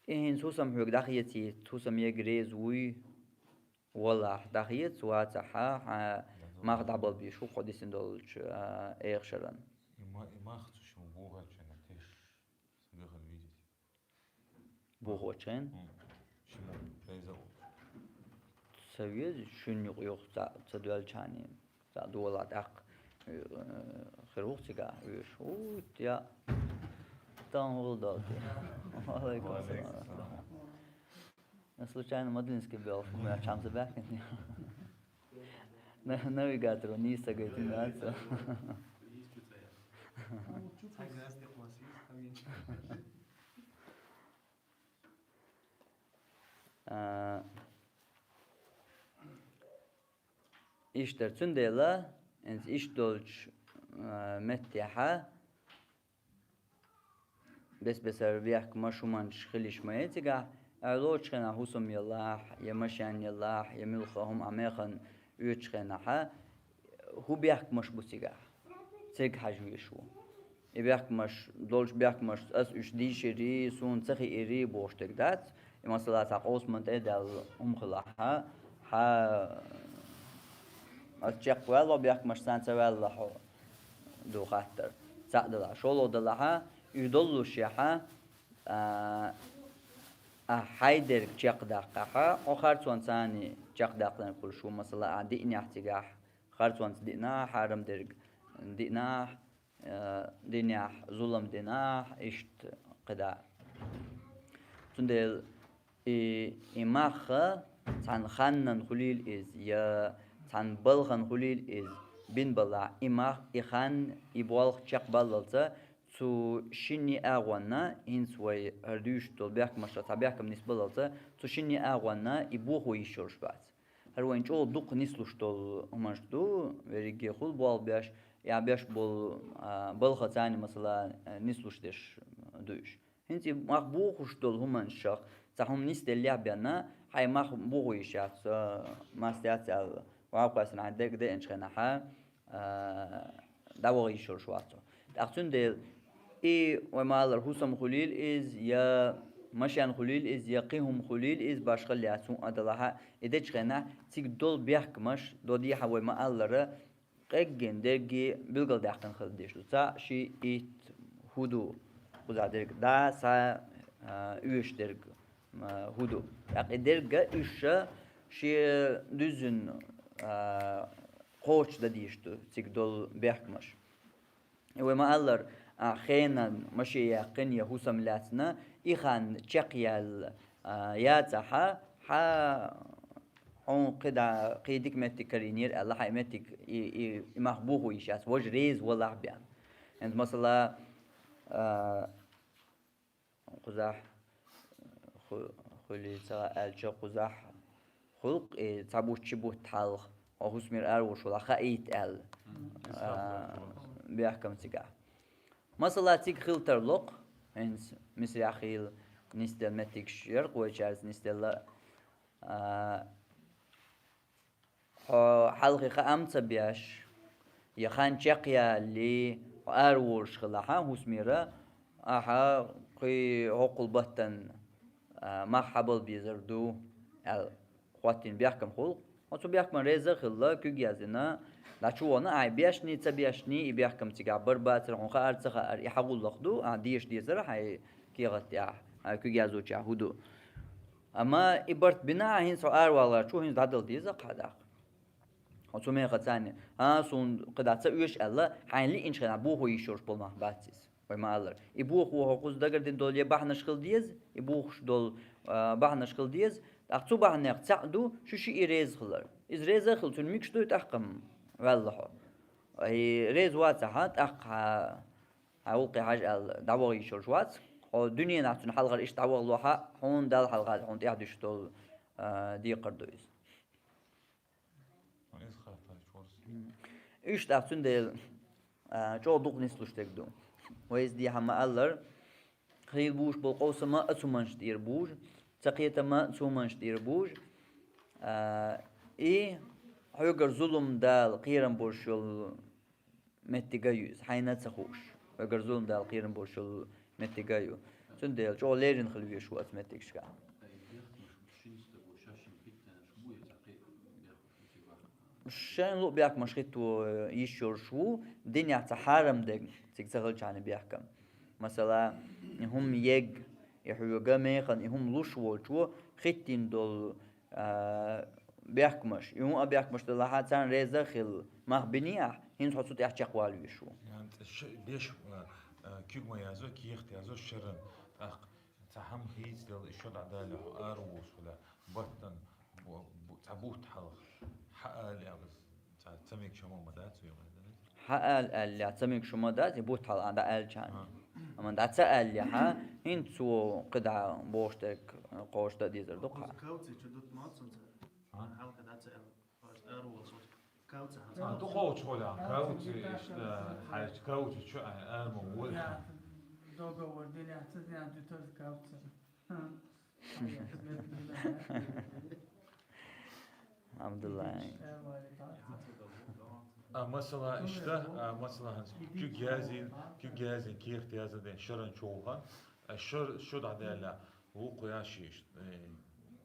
И хӀинца хӀусам хьоьга дӀахеций, хӀусам яга реза вуй, валахь, дӀахеца, вацахь, хьан мах дӀабала безаш ву-кх хьо дисина долчу, а, эха шаран. И ма-, и мах цу шиммо бохочу хенахь теш, сан гахана везий? Бохочу хенахь? М. Шиммо реза а волуш. Ца веза, шуьнан юкъа юха ца, ца доьллачхьана, ца долахь тӀаккха, э, хир ву-кх цигахь оьшуш. Уй, я. Тан хӀула долу те. Ва алейкум салам. Я случайно Мадлинский бел, у меня чам забегать. На-, навигатору нийса гайтина дац. А, иштта дара, цундела, хӀинца иштта долчу, а, меттехьа, бес-бесара бехкамаш, хӀуманаш хила йиш ма яй цигахь, аьллачу хенахь хӀусам ялахь, я машен ялахь, я муьлхха хӀума а механа оьцучу хенахьа, хӀун бехкамаш бу цигахь? Цигахь хьажа везаш ву. И бехкамаш, долчу бехкамашца ас уьш дийширий, суна ца хиирий бохуш дерг дац. И масала цхьа къовсаман тӀе а даьлла хӀума хилахь, хьан ас чекхваьлла бехкамаш, сан ца ваьлла хьо ду хаттар. Цхьаъ далахь. ШолгӀа далахь, уьш доллушехь, а, ахь хьайн дерг чекхдаккхахь, хьо харцонца чекхдаьккхинарг хуьлуш ву, масала, ахь диънехь цигахь, харцонца диънахь, хьарам дерг диънахь, э, динехь, зулам динахь, иштта кхидӀа. Цундела и, и мах цхьана ханнан хуьлийла иза, я цхьана балхан хуьлийла иза, бина балахь, и мах, и хан, и болх чекхбаллалца, цу шинне агӀонна, хӀинца вай хӀара дуьйцуш долу бехкамашца цхьа бехкам нисбаллалца, цу шинне агӀонна и бохо йиш йолуш бац. ХӀара вайн чӀогӀа дукха нислуш долу хӀуманаш ду, верриге хула болх беш, я беш болу, а, балхаца, масала, а, нислуш деш ду уьш. ХӀинца и мах бохуш долу хӀуманашах цхьа хӀума нисделлехь бен, хьайн мах бохо йиш яц, а, мас яц аьлла, вӀалла кхоьссина хьайн дерг деанчу хенахь, а, дӀаваха йиш йолуш вац хьо. ТӀаккха цундела и вай ма-аллара хӀусам хуьлийла иза, я машен хуьлийла иза, я кхин хӀума хуьлийла иза, башхалла яц хӀун а далахь, и дечу хенахь цига долу бехкамаш, до дехьа вай ма-аллара, къеггина дерриге билгалдаьккхина хила дезаш ду. Цхьаъ, шиъ, итт, хӀун ду, кхузахь дерг, да, са, а, оьшуш дерг, а, хӀун ду. ТӀаккха и дерг уьш шен дуьззина, а, кхочушдан дезаш ду цига долу бехкамаш. И вай ма-аллара, а, хенан машен яьккхина я хӀусам лаьцна, и хан чекхъяьлла, а, яцахь, хьан хьуна кхидӀа, кхин дика меттиг карийнера аьлла, хьайн меттиг и, и, и мах бохо йиш яц, важа реза валахь бен. ХӀинца масала, а, кхузахь ху-, хуьлий ца аьлча, кхузахь хуьлу-кх и цхьа бутт, ши бутт хьалха, хьо хӀусамера ара волуш валахь, хаийта аьлла. М, а, исраф волуш валахь. Бехкам цигахь. Масала, цига хила тарло-кх, хӀинца Мисрехь хийла, нисделла меттигаш яр, кхоачарца нисделла, а, хьо хьалхе хаам ца беш, я хан чекхъяьле, хьо араволуш хилахь хӀусамера, ахьа кхин хӀокхул баттана, а, мах хьабала безар ду, аьлла, хӀоттийна бехкам хул. Хьо цу бехкамна реза а хилла, куьг яздина, дӀачувахана, ахьа бешний, ца бешний, и бехкам цигахь бара-бацара, хьуна хаар, ца хаар, и хьан гӀуллакх ду, ахьа деша дезара хьайн кехат тӀехь, хьайн куьг яздечохь хӀун ду. Амма и барт бина ахьа, хӀинца хьо араваларчу хӀинца дӀадала деза-кх хьан даккха. Хьо цу мехаца царна, хӀа, суна кхидӀа ца оьшу аьлла, хьайна лиъначу хенахь бохо йиш йолуш болу мах бац иза. Вай ма-аллара, и бохо хьо кхуза дагардина долу я бахьанаш хила деза, и бохуш долу, а, бахьанаш хила деза, тӀаккха цу бахьанех цхьаъ ду шу шиъ и реза хилар. Иза реза а хилла, цуьнан мегаш дуй тӀаккха-м ваьлла хьо. И реза вацахь, тӀаккха хьан гӀуллакхе хьажа аьлла, дӀаваха йиш йолуш вац. Хьо дуьненахь цуьнан хьалхара иштта дӀавахалахь, хьуна Далла хьалха хьуна тӀехь дуьсуш долу, а, декхар ду иза. Иза хаттар чу вара. Уьш тӀаккха цундела, а, чӀогӀа дукха нислуш дерг ду. Вай иза дехьа ма-аллара, хийла буьйш болу къовсам а цу манаш тӀера буьйш, ца кхетам а цу манаш тӀера буьйш. А, и хьоьгара зулам дала кхерам болуш йолу меттиг а ю иза, хьайна а ца хууш. Хьоьгара зулам дала кхерам болуш йолу меттиг а ю. Цундела чӀогӀа леррина хила везаш ву оцу меттигашкахь. Шайн луъу бехкамаш хӀитто йиш йолуш ву, динехь цхьа хьарам дерг цига ца хилчахьана бехкам. Масала, и хӀума ег, и хьоьга механа и хӀума луш волчо хӀиттийна долу, а, бехкамаш, и хӀума а бехкамаш делахь, царна реза а хилла, мах бинехь, хӀинца хьо цу тӀехь чекхвала везаш ву. Ян, ш-, деш, а, а, куьг ма язо, кехат язо шаран, тӀаккха цхьа хӀума хийцаделла, и шо дӀадаллехь, хьо араволуш хилахь, баттана бу-, бу-, цхьа бутт хьалха, хьан ала аьлла, цхьа ца мегаш хӀума ма дац вай, ма дац? Хьан ала аьллехь, ца мегаш хӀума дац, и бутт хьалха дӀааьллачхьана. А. Амма дӀа ца аьллехь, хӀинца цо кхидӀа бохуш дерг кхочушдан дезар ду-кх хьан. Кавци чу дутмал цунца. А? Хьалха дӀа ца аьлла. Кавци хьан. А, дукхачу хьолехь, кавци, иштта, хьайчу кавци чу ай, ара ма волахь. Договор динехь ца динехь дуьтаза кавци. Хьамдулла. А, масала, иштта, а, масала, хӀанз куьг язйина, куьг язйина, кехат язйина, шаран чу ву хьан, а, шар, шо дӀадаьлла, вукху яш иштта, э,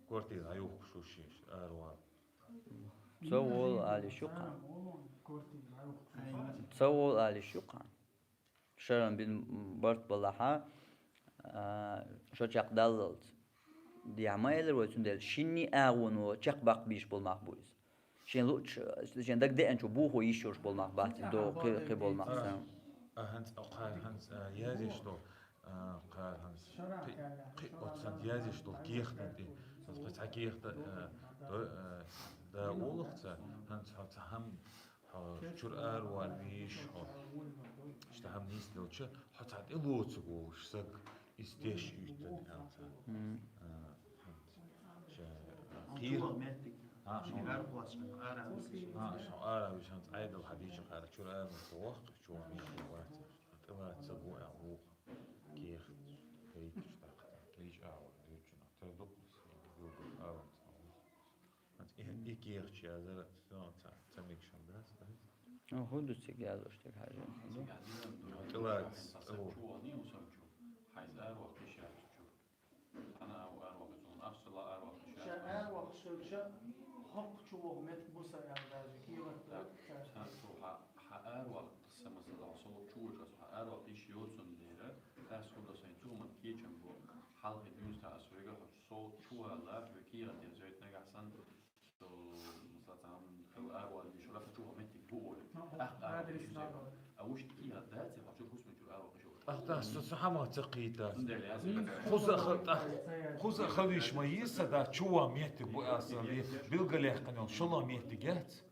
квартира хьан юхкуш ву шиш, аравала. Ца волу алиш ю кхана. Ца волу алиш ю кхана. Шаран бин барт балахьа, а, шо чекхдаллалц. Дехьа ма элира вай цундела, шинний агӀоно чекхбаккха бийш болу мах бу иза. Шен луъчу, шен дагадеанчо бохо йиш йолуш болу мах бац иза, до кхи, кхи болу мах санна. А, хӀанз, а, кхара хӀанз, а, язйеш долу, а, кхара хӀанз, кхи, кхи оццанца язйеш долу кехатан тӀе. ХӀанз кхин цхьа кехат, а, до, а, да олух ца, хӀанз хьо ца хӀама Хьо чуьра аравала вийш хьо. Иштта хӀама нисделча, хьо цхьа тӀелоцург волуш саг, иза деш уьттан аьлла цхьа. Мгм. А, ша, а, кхийра. А, ша. А, ша, ара вижан Ӏедал хьадийча хьара чуьра ара ма ца воккху, чу ма ца вац. ТӀелаца гу аьлла вукху. Кехат, кхайкаш тӀаккха. Кхайкаш агӀор дуьрчунах. Тера дукха, билггал ара ма ца воккху. ХӀанз и, и кехаташ язара, ца, ца мегаш хӀума дац, дац? Ну, хӀун ду цига язош дерг хьажа? ХӀун ду? ТӀелаца, тӀе ву. Хьайса араваккхийша чу. Хьана ау араваккхийша, ахсала араваккхийша. Ша араваккхийша, хӀокху чу вогӀу меттиг бу са аьлла даже, кехат дац. Сан чу хьа, хьа араваккхийша, масала, со чу вуьйш аса хьа араваккхийша йоцун дера, тас хӀума сайн цу хӀуман кечам бу, хьалхе дуьйна аса вега хьо со чу вала, ве кехат язойту нагахь сан, Ахьа, со, со хьамаца кхийта. Кхуза хавиш ма йиса, да, чува меттиг бу аса ли, билгалехкан йол шула меттиг яц.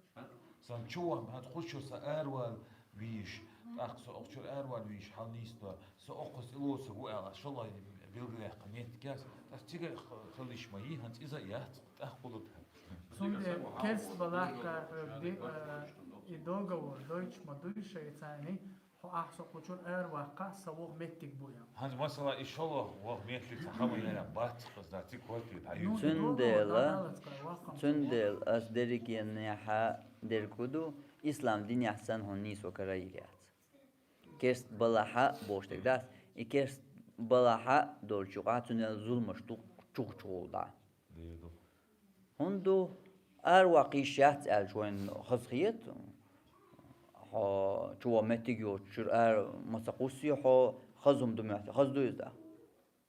Сан чува, хьан кхушу са арвал виш, тахса охчур арвал виш, хьал нисто, со охус илоса гу ала, шула билгалехкан меттиг яц. Тас цига хавиш ма йи, хьан иза яц, тахкулут. Цундела керст балахка хьоьгди, э, и договор дойчу ма дуй шайцани, Хьо ахь со кхучура ара ваккха, са вох меттиг бу я. ХӀанз, масала, и шолгӀа вох меттиг ца хама яра бац, хаза цига хӀоттийта хьа. Ну, юй. Цундела, догӀу, догӀу, догӀу, цундела ас дерриге а хьа дерг хӀу ду, ислам динехь санна хьуна нийсо карайир яц. Керст балахьа бохуш дерг дац, и керст балахьа долчу юкъа цундела зуламаш ду чух-чух дӀа. Дийр ду. ХӀунда ду, ара ваккха йиш яц аьлча вайн хаза хета, хьо чу ван меттиг йоцучуьра ара ма ца кхуссий хьо, хаза хӀума ду моьтту, хаза ду иза дӀа?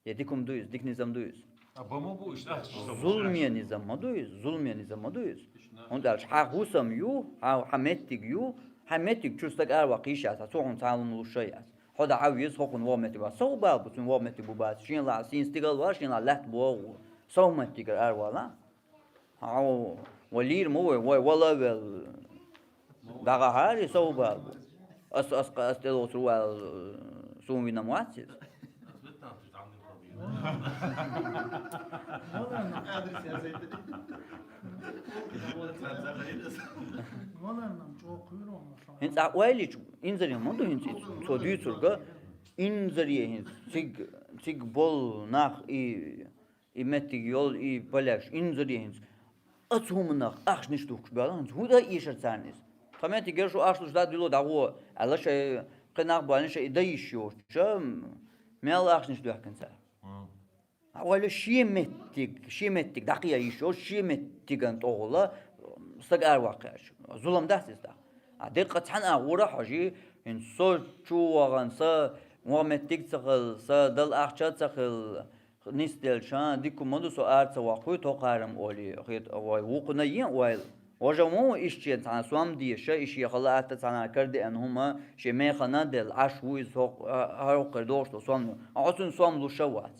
Я дика хӀума ду иза, дика низам ду иза? А бан ма бу, иштта ахча ду. Зуламе низам ма ду иза, зуламе низам ма ду иза. ХӀунда аьлча хьан хӀусам ю, хьан, хьан меттиг ю, хьан меттиг чуьра стаг ара ваккха йиш яц, цо хьуна цхьа хӀума луш а яц. Хьо дӀа хьан веза, хӀокхунна вогӀу меттиг бац. Сов бала бу цуьнан вогӀу меттиг бу бац. Шен лаахь, сийна стигал ван, шен лаахь лаьтта богӀу. Сов меттигара ара вала. Хьо, ва лийр ма вай, вай вала а велла. ДӀагӀахьари, сов бала бу. Ас, ас, ас тӀелоцур вала, суна вина ма вац иза. ХӀинца ахь ойла йича, инзаре ма ду хӀинца и цо дуьйцург, инзаре хӀинца цига, цига болу нах и, и меттиг йолу, и палеш, инзаре хӀинца. Оцу хӀуманах ахчанаш духкуш баьлла, хӀинца хӀун дан эшара царна иза? Тхан меттигера шу ахча луш дан дуьло дӀагӀо, аьлла шайн кхин нах баьлла шайн и дан йиш йоцуш, мел ахчанаш доьхкина цара. Хьан ойла шен меттиг, шен меттиг дӀакхиа йиш йолуш, шен меттиган тӀехула стаг ара ваккха аьлча. Зулам дац иза тӀаккха? А деккъа цхьана агӀора хьожий, хӀинца со чу вахана, са вон меттиг ца хилла, са дала ахча ца хилла, нисделча, дика хӀума ду, со ара ца ваккхуьйту хӀокхарам олий, хета вай вукхуна йен ойла. Важа вон ву иштта цхьана сом деша, и шен хала атта цхьана карадеана хӀума, шен механа а делла, Ӏаш ву иза хӀокху-, а, хӀокхуьра догӀуш долу сом. Хьо цуьнан сом луш а вац.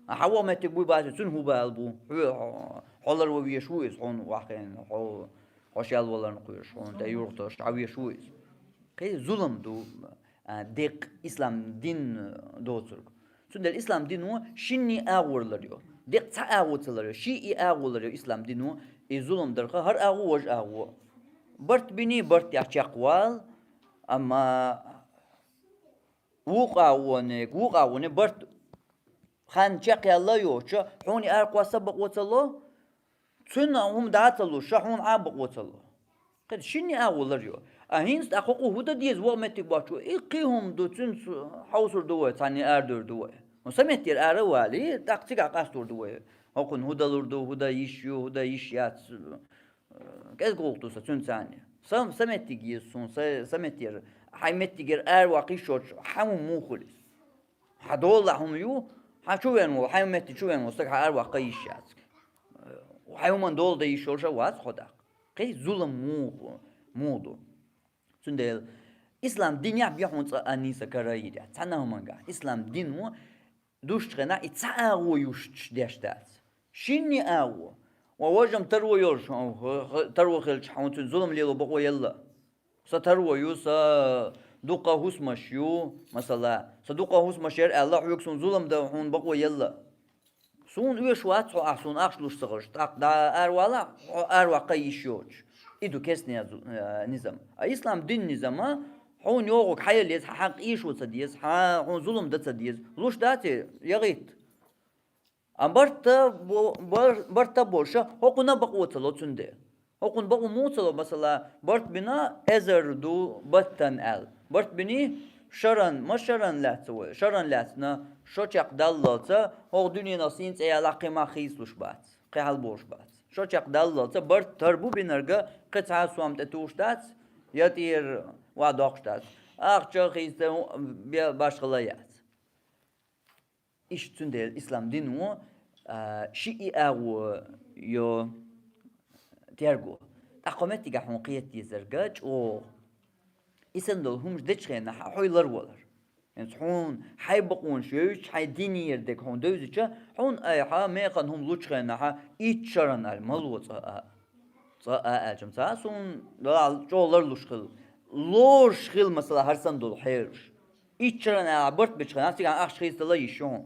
Хьан вон меттиг буй баций, цуьнан хӀун бала бу? Хьо, хьо ларван везаш ву иза хьуна вахана, хьо, хьо шел валарна кхоьруш, хьуна тӀе юргӀаташ хьан везаш ву иза? Кхин зулам ду, а, деккъа ислам дин доцург. Цундела ислам дино шинний агӀор лар йо. Деккъа цхьа агӀо ца лар йо, ший и агӀо лар йо ислам дино, и зулам дарха хӀара агӀо, важа агӀо. Барт биний, барт тӀехь чекхвал, амма вукху агӀониг, вукху агӀониг барт хан чекхъяьлла йоцуча, хьуна и арахьа са бакъо ца ло, цуьнан хӀума дӀа а ца луш, ша хьуна Ӏа бакъо ца ло. Кхин шинний агӀо лар йо. А хӀинца тӀаккха хӀокхо хӀун дан деза вогӀу меттиг боцчо? И кхин хӀума ду, цуьнца хьовсур ду вай, цхьанне арадуьйр ду вай. Ну, са меттера ара а валий, тӀаккха цигахь къастор ду вай. ХӀокхунна хӀун далур ду, хӀун дан йиш ю, хӀун дан йиш яц. КӀезиг гӀуллакх ду сан цуьнан цхьанне. Сан, сан меттиг еза суна, сан, сан меттера, хьайн меттигера араваккха йиш йоцуш, хьан хӀума муха хуьлу иза? Хьан долахь хӀума ю, хьан чу вен волу, хьайн метте чу вен волу стаг хьан араваккха йиш яц. Хьайн хӀуманна дола дан йиш йолуш а вац хьо даккха. Кхин зулам муха, муха ду? Цундела ислам динехь бен хьуна цкъа а нийса карайир яц. Цхьана а хӀумангахь ислам дино душчу хенахь и цхьа агӀо юьстуш деш дац. Шинний агӀо. Ва важа-м таро йолуш, хьо-, хьо-, таро хилча, хьуна цуьнан зулам лело бакъо елла. Сан таро ю, сан дуккха хӀусамаш ю, масала, сан дуккха хӀусамаш яра аьлла, хьоьга суна зулам дан хьуна бакъо елла. Суна оьшуш вац хьо, ахь суна ахча луш ца хилча, тӀаккха дӀа аравала, хьо араваккха йиш йоцуш. И ду керстанийн зу-, э, низам. А ислам дин низама, хьуна йогӀург хьан яла еза, хьан хьакъ ийшо ца деза, хьан, хьуна зулам дан ца деза. Луш дац и, яхӀитта. А барт а бо-, бар-, барт а болуша, хӀокхунна бакъо ца ло цундела. ХӀокхунна бакъо муха ца ло, масала, барт бина эзар ду баттана аьлла. Барт биний шаран, ма шаран лаьцна вай, шаран лаьцна, шо чекхдаллалца, хӀокху дуьненах сийна цӀе ялахь кхин мах хийцалуш бац, кхин хьалаболуш бац. Шо чекхдаллалца барт тар бу бинарг, кхин цхьа а сом тӀетухуш дац, я тӀера ван доккхуш дац. Ахча а хийца бе-, башхала яц. Иштта цундела ислам дино, а, шиъ и агӀо йо терго. ТӀаккха меттигахь хьуна кхета дезарг чӀогӀа. И санна долу хӀумаш дечу хенахь хьо ларвалар. ХӀинца хьуна хьайн бакъонаш йовзуьйтуш, хьайн динера дерг хьуна девзича, хьуна айхьа механа хӀума лучу хенахь итт шаран аьлла ма ло цкъа а. Цкъа а аьлча-м ца, суна чӀогӀа ларлуш хила. Лоруш хила, масала, хӀара санна долу хьелаш. Итт шаран аьлла барт бечу хенахь, цигахь ахча хийцадала йиш ю хьуна.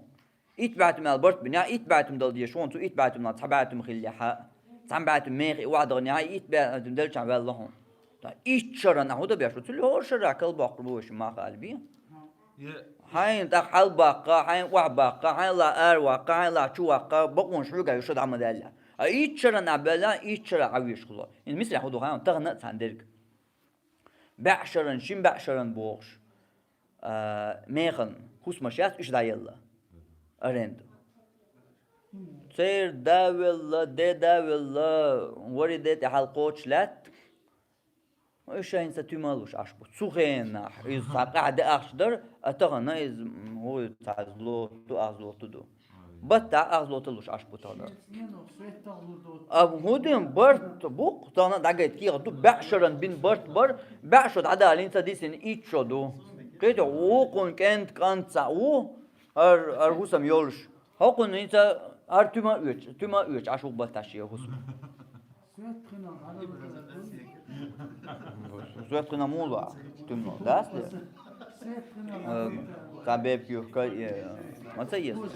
Итт баьхьтам аьлла барт бинехь, итт баьхьтам дала дезаш хьуна, цу итт баьхьтамнах цхьа баьхьтам хиллехь, цхьана баьхьтам меха и охьадаханехь, итт баьхьтам делчахь ваьлла хьуна. Итт шера нах хӀу дан беш бу, цул хӀора шера кхалбаккхар бу вай ши маха алби. Е. Хьайна тӀаккха хьалбаккха, хьайна охьабаккха, хьайна ла араваккха, хьайна ла чуваккха, бакъонаш хьоьга ю шо дӀа ма даьлла. А итт шера нах баьлла, итт шера Ӏовеш хуло. Ин мисал хӀу ду хаьий, тахана а цхьана дерг. БӀаь шера, шин бӀаь шера бохуш. А, механа хӀусамаш яц уьш дӀаелла. Аренда. Церан да велла, де да велла, вари де тӀехьал кхочуш лаьтта. Уьш шайна ца туьма луш Ӏаш бу. Цу хенахь иза цхьа къаьхьа де ахча дара, а тахана иза, м, хӀу ю, цхьа злоту, ах злоту ду. Баттахь ах злоту луш Ӏаш бу тахана. А хӀу дин барт бу, тахана дӀагайта кехат ду, бӀаь шера бина барт бар, бӀаь шо дӀадалийна ца дисина итт шо ду. Кхетий, вукхун кӀентан кӀант цхьаъ ву, хӀара, хӀара хӀусам йолуш. ХӀокхунна хӀинца хӀара туьма а оьцу, туьма а оьцу Ӏаш ву баттахь шен хӀусам. Соьттахина мула туьма, дац де? Э, цхьа бепиг юхка, э, ма ца еза.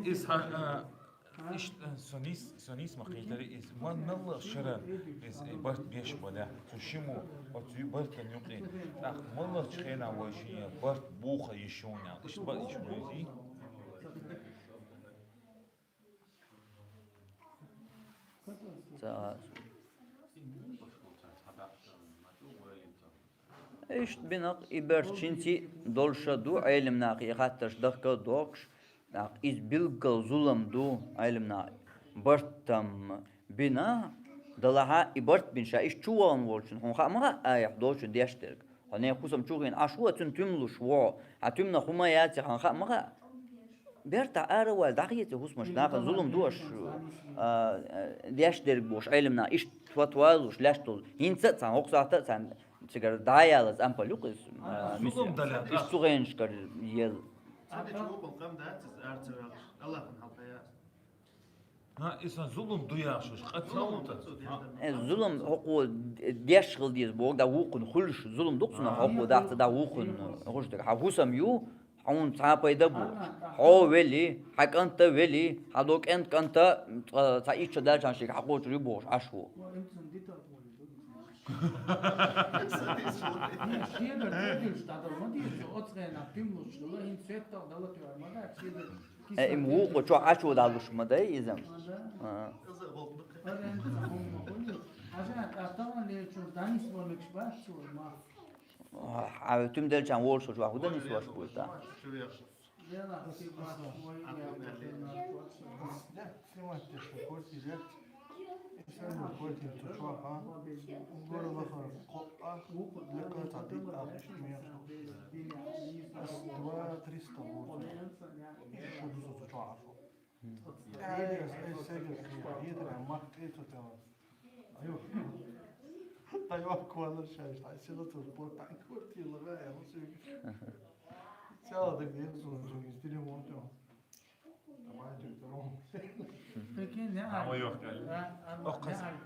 Иза, а, иштта, а, со нийс-, со нийса ма кхетара иза. Ма мелла шера иза, э, барт беш бала. Цу шиммо, оцу бартан юкъе. ТӀаккха меллачу хенахь вай шен барт буха йиш юна. Иштта бан йиш бу иза. Ца. Иштта бинарг и барт шинций долуш а ду, Ӏелам наха и хаттарш дахка а дохкуш, тӀаккха иза билггал зулам ду, Ӏелам наха барт-м бина, делахь а и барт бина ша иштта чу вахана волчунна, хьуна хаа ма хаьа, айхьа долчунна деш дерг. Хьо нехан хӀусам чу хиъна Ӏаш ву, цунна туьма луш ву хьо. Хьан туьманах хӀума яций, хьуна хаа ма хаьа. Бертахь ара а ваьлла, дӀахеца хӀусамаш, нахана зулам ду аша, а, а, деш дерг бохуш, Ӏелам наха иштта фатва а луш, лаьшта долу. ХӀинца а цхьаьна, хӀокху сахьта а цхьаьна, цигара дӀа а ялаза ампал ю-кх иза, а, мисал. Зулам далла, иштта цу хенашкара ела. Цхьа чу вукхул къам дац иза, ара ца ваьллаш, Аллахьан хьалха яц. Ха, и сан зулам ду яхаш, къа ца ву тӀаккха? Э, зулам хӀокхо деш хила деза боху, дӀа вукхунна хуьлуш, зулам ду-кх цунах, хӀокхо дахца дӀа вукхунна хуьлуш дерг. Хьан хӀусам ю, хьуна цхьа а пайда а боцуш. Хьо вели, хьан кӀант а вели, хьан до кӀентан кӀант а, цкъа цхьа итт шо даьлча шега хьакхочур ю бохуш Ӏаш ву. Шегара тӀедуьллуш дӀадала ма деза, оцу хенахь туьма луш хилла, хӀинца сеттах дала тоьар ма дац, шегара. Э, и ма вукхо чохь Ӏачо далуш ма дай иза. Ма да. А. Ара, хӀинца хӀумма хуьлу. Хьажа, тӀаккха тахана лерчуьра дӀанисван мегаш бац цо, ма. А, хьан туьма делчарна волуш волчохь хӀун дан нисвеш бу иза? Снимать тешна квартира. И сразу квартира цу чохь, а? Уггар лахара кхоъ а, лекха цхьа дикка а, иштта мех. Ас два триста ву. Иштта шу ду со цу чохь а шо. Ай, ас, ай, сегал хи, хи, тара мах кхету тела. Айо. Тайван квалар шайш, ай, сила цу спорт, ай, квартира лагая, ну, сегал. Цяла так ден, сон, сон, из телефон, тё. Давай, тё, тё. Прикинь, не Ама ар-, ёх, а, а, Ох, не къас. Ар-,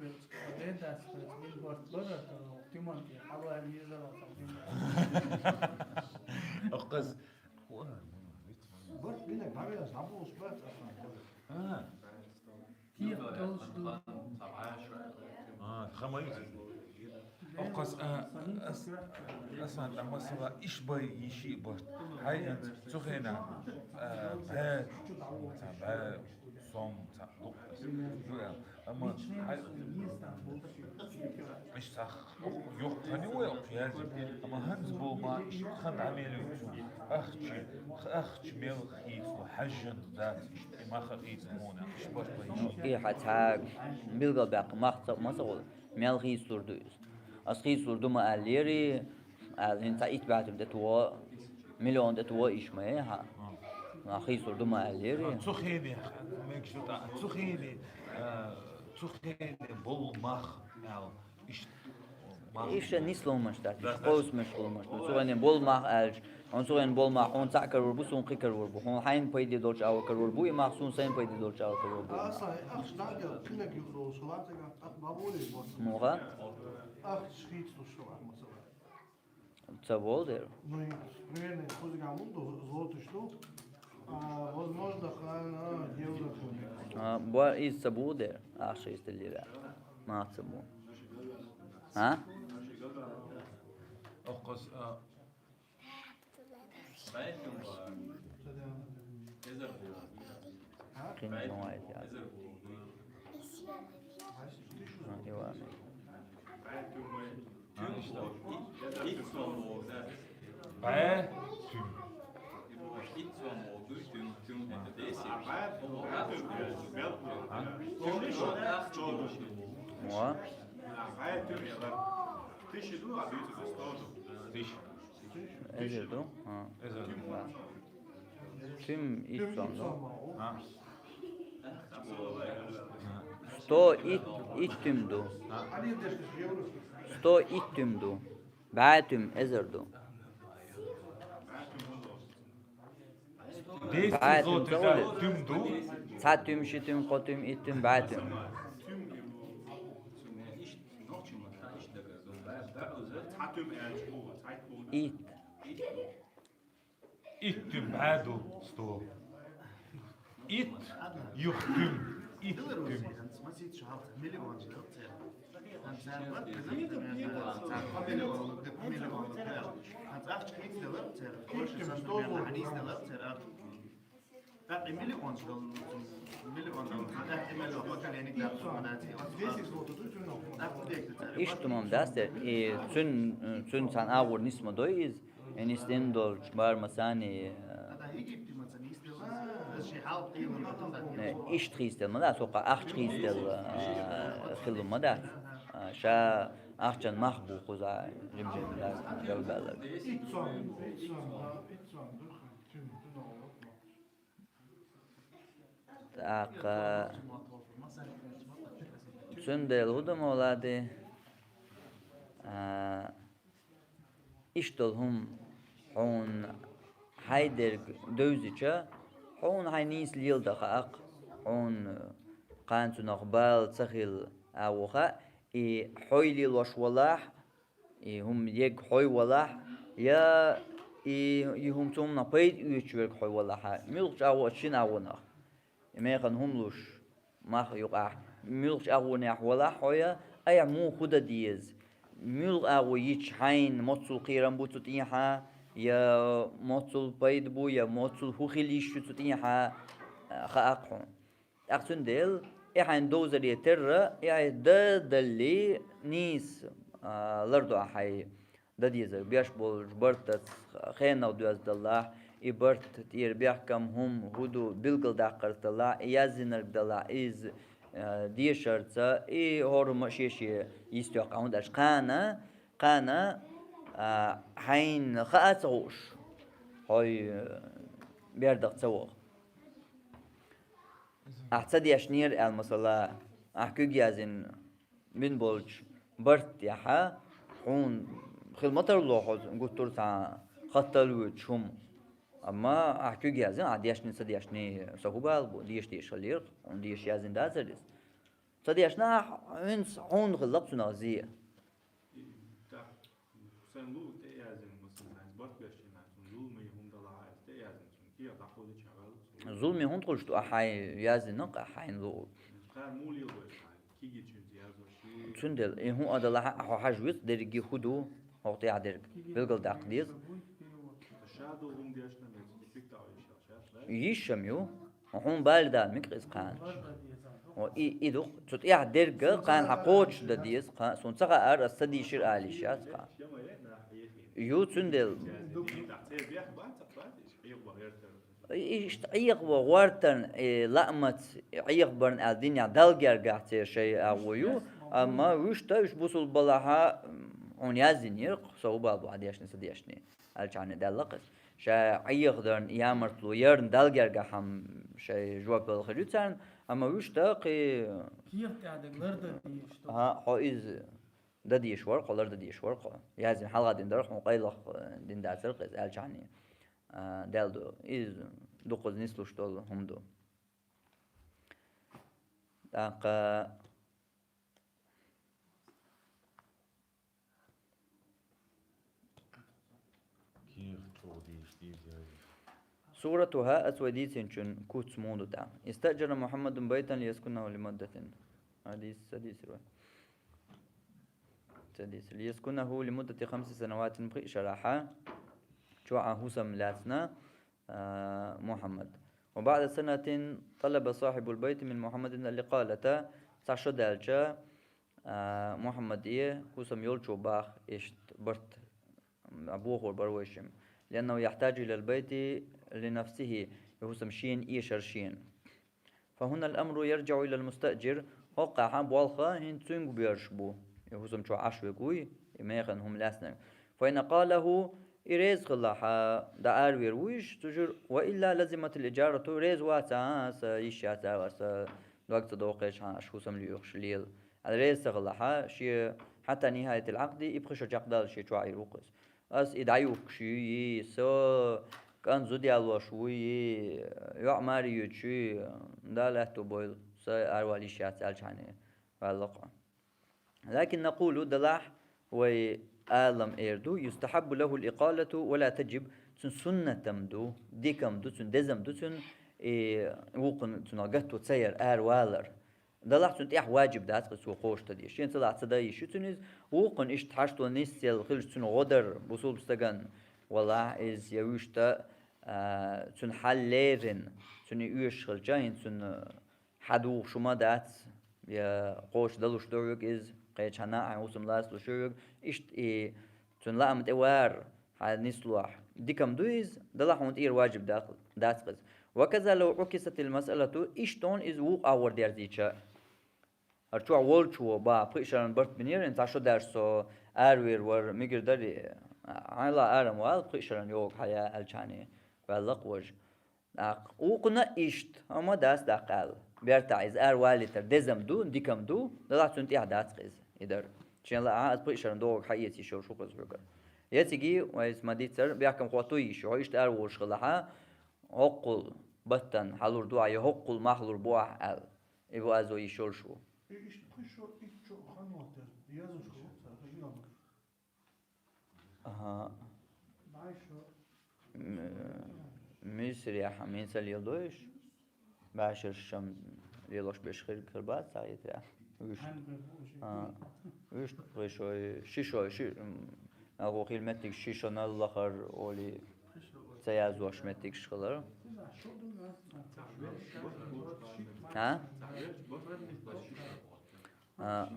бен дас, бен борт бара, тимон ки, хава миза ва, тимон. Ох, къас. Ура, вит. Борт биле, баве, забыл, что это. А. Киев толш ду. А, хамай. Окхас, а, ас, асан, а, масала, иш бай, иши баш. Хай, цу хена, а, бай, ца, бай, сом, ца, ду, ду, а, ама, хай, иш сах, ох, ёх, хани вай, ох, язи. Ама ханз бо ма, иш хан амели цу. Ахчи, ахчи мел хийцлу, хажжан дац, иш маха хийцлу мона, иш баш бай. Ну, и хьа ца билгал бакъ, мах ца, ма ца гӀо. Мел хийцлур ду иза. Ас хийцлур ду ма аьллери, аьлла, хӀинца итт баьтам тӀе тво, миллион тӀе тво иш ма е, хьа. Ма хийцлур ду ма аьллери. Цу хене, мегаш ду тӀа, цу хене, э, цу хене болу мах, аьлла, иш мах. Иша нисломаш дац, иш къовсамаш хӀуламаш ду. Цу хене болу мах аьлча, хьуна цу хене болу мах, хьуна цхьаъ карор бу, суна кхин карор бу. Хьуна хьайна пайде долчу агӀор карор бу, и мах суна сайна пайде долчу агӀор карор бу. Аса, ахча даггал, кхинаг юхадолуш хила, тӀаккха бабуле боху. Муха? Ахча хийцлуш хила, масала. Ца болу дера. Ну, и примерно, кузга мунду, золотуш ду. А, возможно, хана евро хули. А, бо, иза ца болу дера, ахча иза лира. Ма ца болу. А? Охкос, а, Кин бывает, я. А, Иван. Бай. Тюм. О. Тысяча. Эзер ду? А. Эзер. Тюм ит сом ду. А. Сто ит, ит тюм ду. А. Сто ит тюм ду. Бай тюм эзер ду. Десять Бай тюм злотых зо да ду. Тюм ду. Цхьа тюм, ши тюм, кхо тюм, ит тюм, бай тюм. Ит. Ит тюм бай ду сто. Ит юх тюм. Ит тюм. Ишт тумам дац, и цун, цун цхьан агӀор нисма дой из, и нисдин долчу бар масани, э, ишт хийсдел ма дац, хӀокху ахча хийсдел, э, хилла ма дац. Э, ша ахчан мах бу кхуза, жим-жим дац, гал баьлларг. ТӀаккха цундела хӀун ду, Мовлади? А, иштта долу хӀума хьуна хьайн дерг девзича, хьуна хьайн нийса леладан хаьа-кх, хьуна кхана цунах бала ца хилла агӀо хаьа, и хьой лелош валахь, и хӀума ерг хьой валахь, я и, и хӀума цу хӀуманах пайда оьцуш верг хьой валахьа, муьлхачу агӀо, шина агӀонах. И механа хӀума луш, мах юкъахь, муьлхачу агӀонехь валахь хьо я, айхьа муха хӀун дан деза? Муьлха агӀо йича хьайна моццул кхерам бу цу тӀехьа, я моццул пайда бу, я моццул хӀун хила йиш ю цу тӀехьа, хаьа-кх хьуна. ТӀаккха цундела, и хьайн довзаре терра, и хьайн дан далле нийса, а, лардо ахь хьайн дан дезарг, беш болчу бартаца хенах доьзна даллахь, и барт тӀера бехкам хӀума хӀун ду билгалдаккхарца даллахь, и яздинарг даллахь, иза, а, дешарца, и хӀораммо а шен-шен йистехь, хӀунда аьлча кхана, кхана, а, хьайна хаа а ца хууш, хьой, а, бердах ца ваха. Ахь ца дешнера аьлла, масала, ахь куьг яздина бина болчу барт тӀехьа хьуна хила ма тарло хьо гуттар а цхьа хаттал воьдуш хӀума. Амма ахь куьг яздина, ахь дешний, ца дешний, со хӀун бала бу, деша дезаш хиллера, хьуна деша яздина дацара иза. Ца дешна ахь, хӀинца хьуна хилла-кх цунах зен. Сайн луъу тӀе яздина, масала, сайн барт беш йина, цунна зуламе хӀума далахь, айса тӀе яздина, цунна кехат дӀакховдийча ваьлла цо. Зуламе хӀунда хуьлуш ду, ахь хьайн яздина-кх, ахь хьайн луъу. Кхара муха лелабойла, кигичуьнца яздо шу. Цундела, и хӀун а далахь, хьо хьажа веза, дерриге хӀун ду, хӀокху тӀехь дерг билгалдаккха деза. Ша долу хӀума дешна, меца, и пикта а йиш ял ша, да? Йиш ам ю. Хьуна бала дан мега иза кхана. О, и, и ду-кх, цу тӀехь дерг кхана хьан кхочушдан деза, кхана, суна ца хаьара, ас ца дийшира ала йиш яц кхана. Ю, цундела. И, иштта Ӏехаво гӀортарна, э, лаамаца Ӏехабарна аьлла динехь Далла гергахь церан шайн агӀо ю, амма вуьшта уьш бусулба балахьа, м, хьуна яздинера-кх, со хӀун бала бу хьан дешний, ца дешний. Аьлчахьана даьлла-кх иза. Ша Ӏехадарна, ямартло ярна Далла гергахь-м шайн жоп яла хир ю царна, амма вуьшта кхин кехат тӀехь дерг лардан дезаш ду. ХӀа, хьо иза дан дезаш вара-кх хьо, лардан дезаш вара-кх хьо. Яздина хьалха дина дара хьуна, къайлаха дина дацара-кх иза, аьлчахьана, а, даьлла ду. Иза дукхаза нислуш долу хӀума ду. ТӀаккха سورتها, ас вай дийцинчун куц муха ду тӀаккха. استأجر محمد بيتا ليسكنه لمدة. Хьадис, хьадис рой. ца дийцар. ليسكنه لمدة خمس سنوات, пхи шарахьа чохь а хӀусам лаьцна, а, Мухьаммад. وبعد سنة طلب صاحب البيت من محمد الإقالة, цхьа шо даьлча, а, Мухьаммаде хӀусам йолчо баха иштта барт, а, бохор бара вайшимма. لأنه يحتاج إلى البيت لنفسه, и хӀусам шена эшар шена. فهنا الأمر يرجع إلى المستأجر, хӀокхахьа болх хӀинца цуьнга боьрзуш бу, и хӀусам чохь Ӏаш верг вуй, и механа хӀума лаьцнарг. فإن أقاله, и реза хилахь, дӀа аравер вуйш цу чуьра, وإلا لزمت الإجارة, реза вац, а, сан йиш яц, а, сан дог ца дохкхечхьана, аш хӀусам лоьхуш лела. Ала реза ца хилахь, шен حتى نهاية العقد, и пхи шо чекхдаллалц шен чохь Ӏийр ву-кх иза. Ас и дӀаюхкуш юй, со кӀант зуда ялош вуй, йоӀ маре йоьдуш юй, Дала аьтто бойла, сан аравала йиш яц аьлчхьана, ваьлла-кх. لكن نقول, делахь вай ала-м эр ду, يستحب له الإقالة ولا تجب, цуьнан суннат-м ду, дика-м ду цуьнан, деза-м ду цуьнан, и вукхунна цунах гатто ца яр, аравалар. Делахь цунна тӀехь ваджиб дац-кх иза, цо кхочушдан дезаш. Шена цхьаллахь ца дан йиш ю цуьнан иза, вукхунна иштта хьашто нисделла хилча цунна гӀо дар, бусулба стагана, валлахь, иза я вуьшта, а, цуьнан хьал леррина, цунна и оьшуш хилча, хӀинца цунна хьадугӀуш хӀума дац, я кхочушдалуш ду хьоьга иза, кхечхьана а хьайн хӀусам лацалуш ю хьоьга, иштта и цуьнан лаам тӀе вар хьан нислохь. Дика-м ду иза, делахь хьуна тӀера ваджиб дац-кх иза. وكذا لو عكست المسألة, иштта хьуна иза вукху агӀор дерзийча. ХӀара чохь волчо баха пхи шаран барт бинера, хӀинца цхьа шо даьлча со аравер вара, мегар дарий, хьайла ара-м вала, пхи шаран йогӀу хьан я аьлчхьана, ваьлла-кх важа. ТӀаккха вукхунна иштта, амма дац даккха аьлла. Бертахь иза аравалийтар деза-м ду, дика-м ду, делахь цунна тӀехь дац-кх иза, и дар. Шен лаахь, аса пхи шаран догӀург хьаэца йиш йолуш ву-кх иза хьоьгара. Я цига, вай аса ма-дийццара, бехкам хӀотто йиш ю, хьо иштта араволуш хилахь, хӀоккхул баттана хьалур ду ахь, я хӀоккхул мах лур бу ахь аьлла. И ву азо йиш йолуш ву. И иштта пхи шо, итт шо хан ватар, язуш ву, цара хӀума. Аха. М-, Мисрехь хӀинца леладой уьш? БӀешераш-м лелош берш хир-, хир бац цхьа хетарехь. Уьш. А, уьш пхи шой, ши шой, ши, м, агӀо хила меттигаш ши шо нал лахар олий ца язош меттигаш хилар. А? А.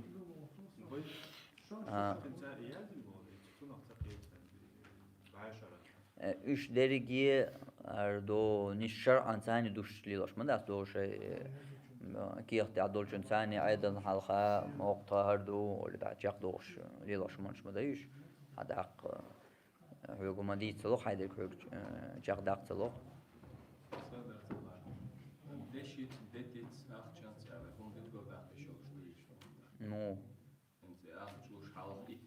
Э, уьш дерриге, ардо, ниш шарӀан царна душ лелош ма дац, догӀу шай, э, кехат тӀехь долчун царна Ӏедална хьалха, моккха хӀара ду, оли дӀа чекхдохуш лелош манаш ма дай уьш. Хьан даккха, э, хьоьга ма дийца лоху, хьайдерг хьоьга, э, чекхдаккха ца лоху. Дешица, детица, ахчанца аьлла, хӀума билггал даккха йиш йолуш ду уьш. Ну. ХӀинца и ахча луш хьалха и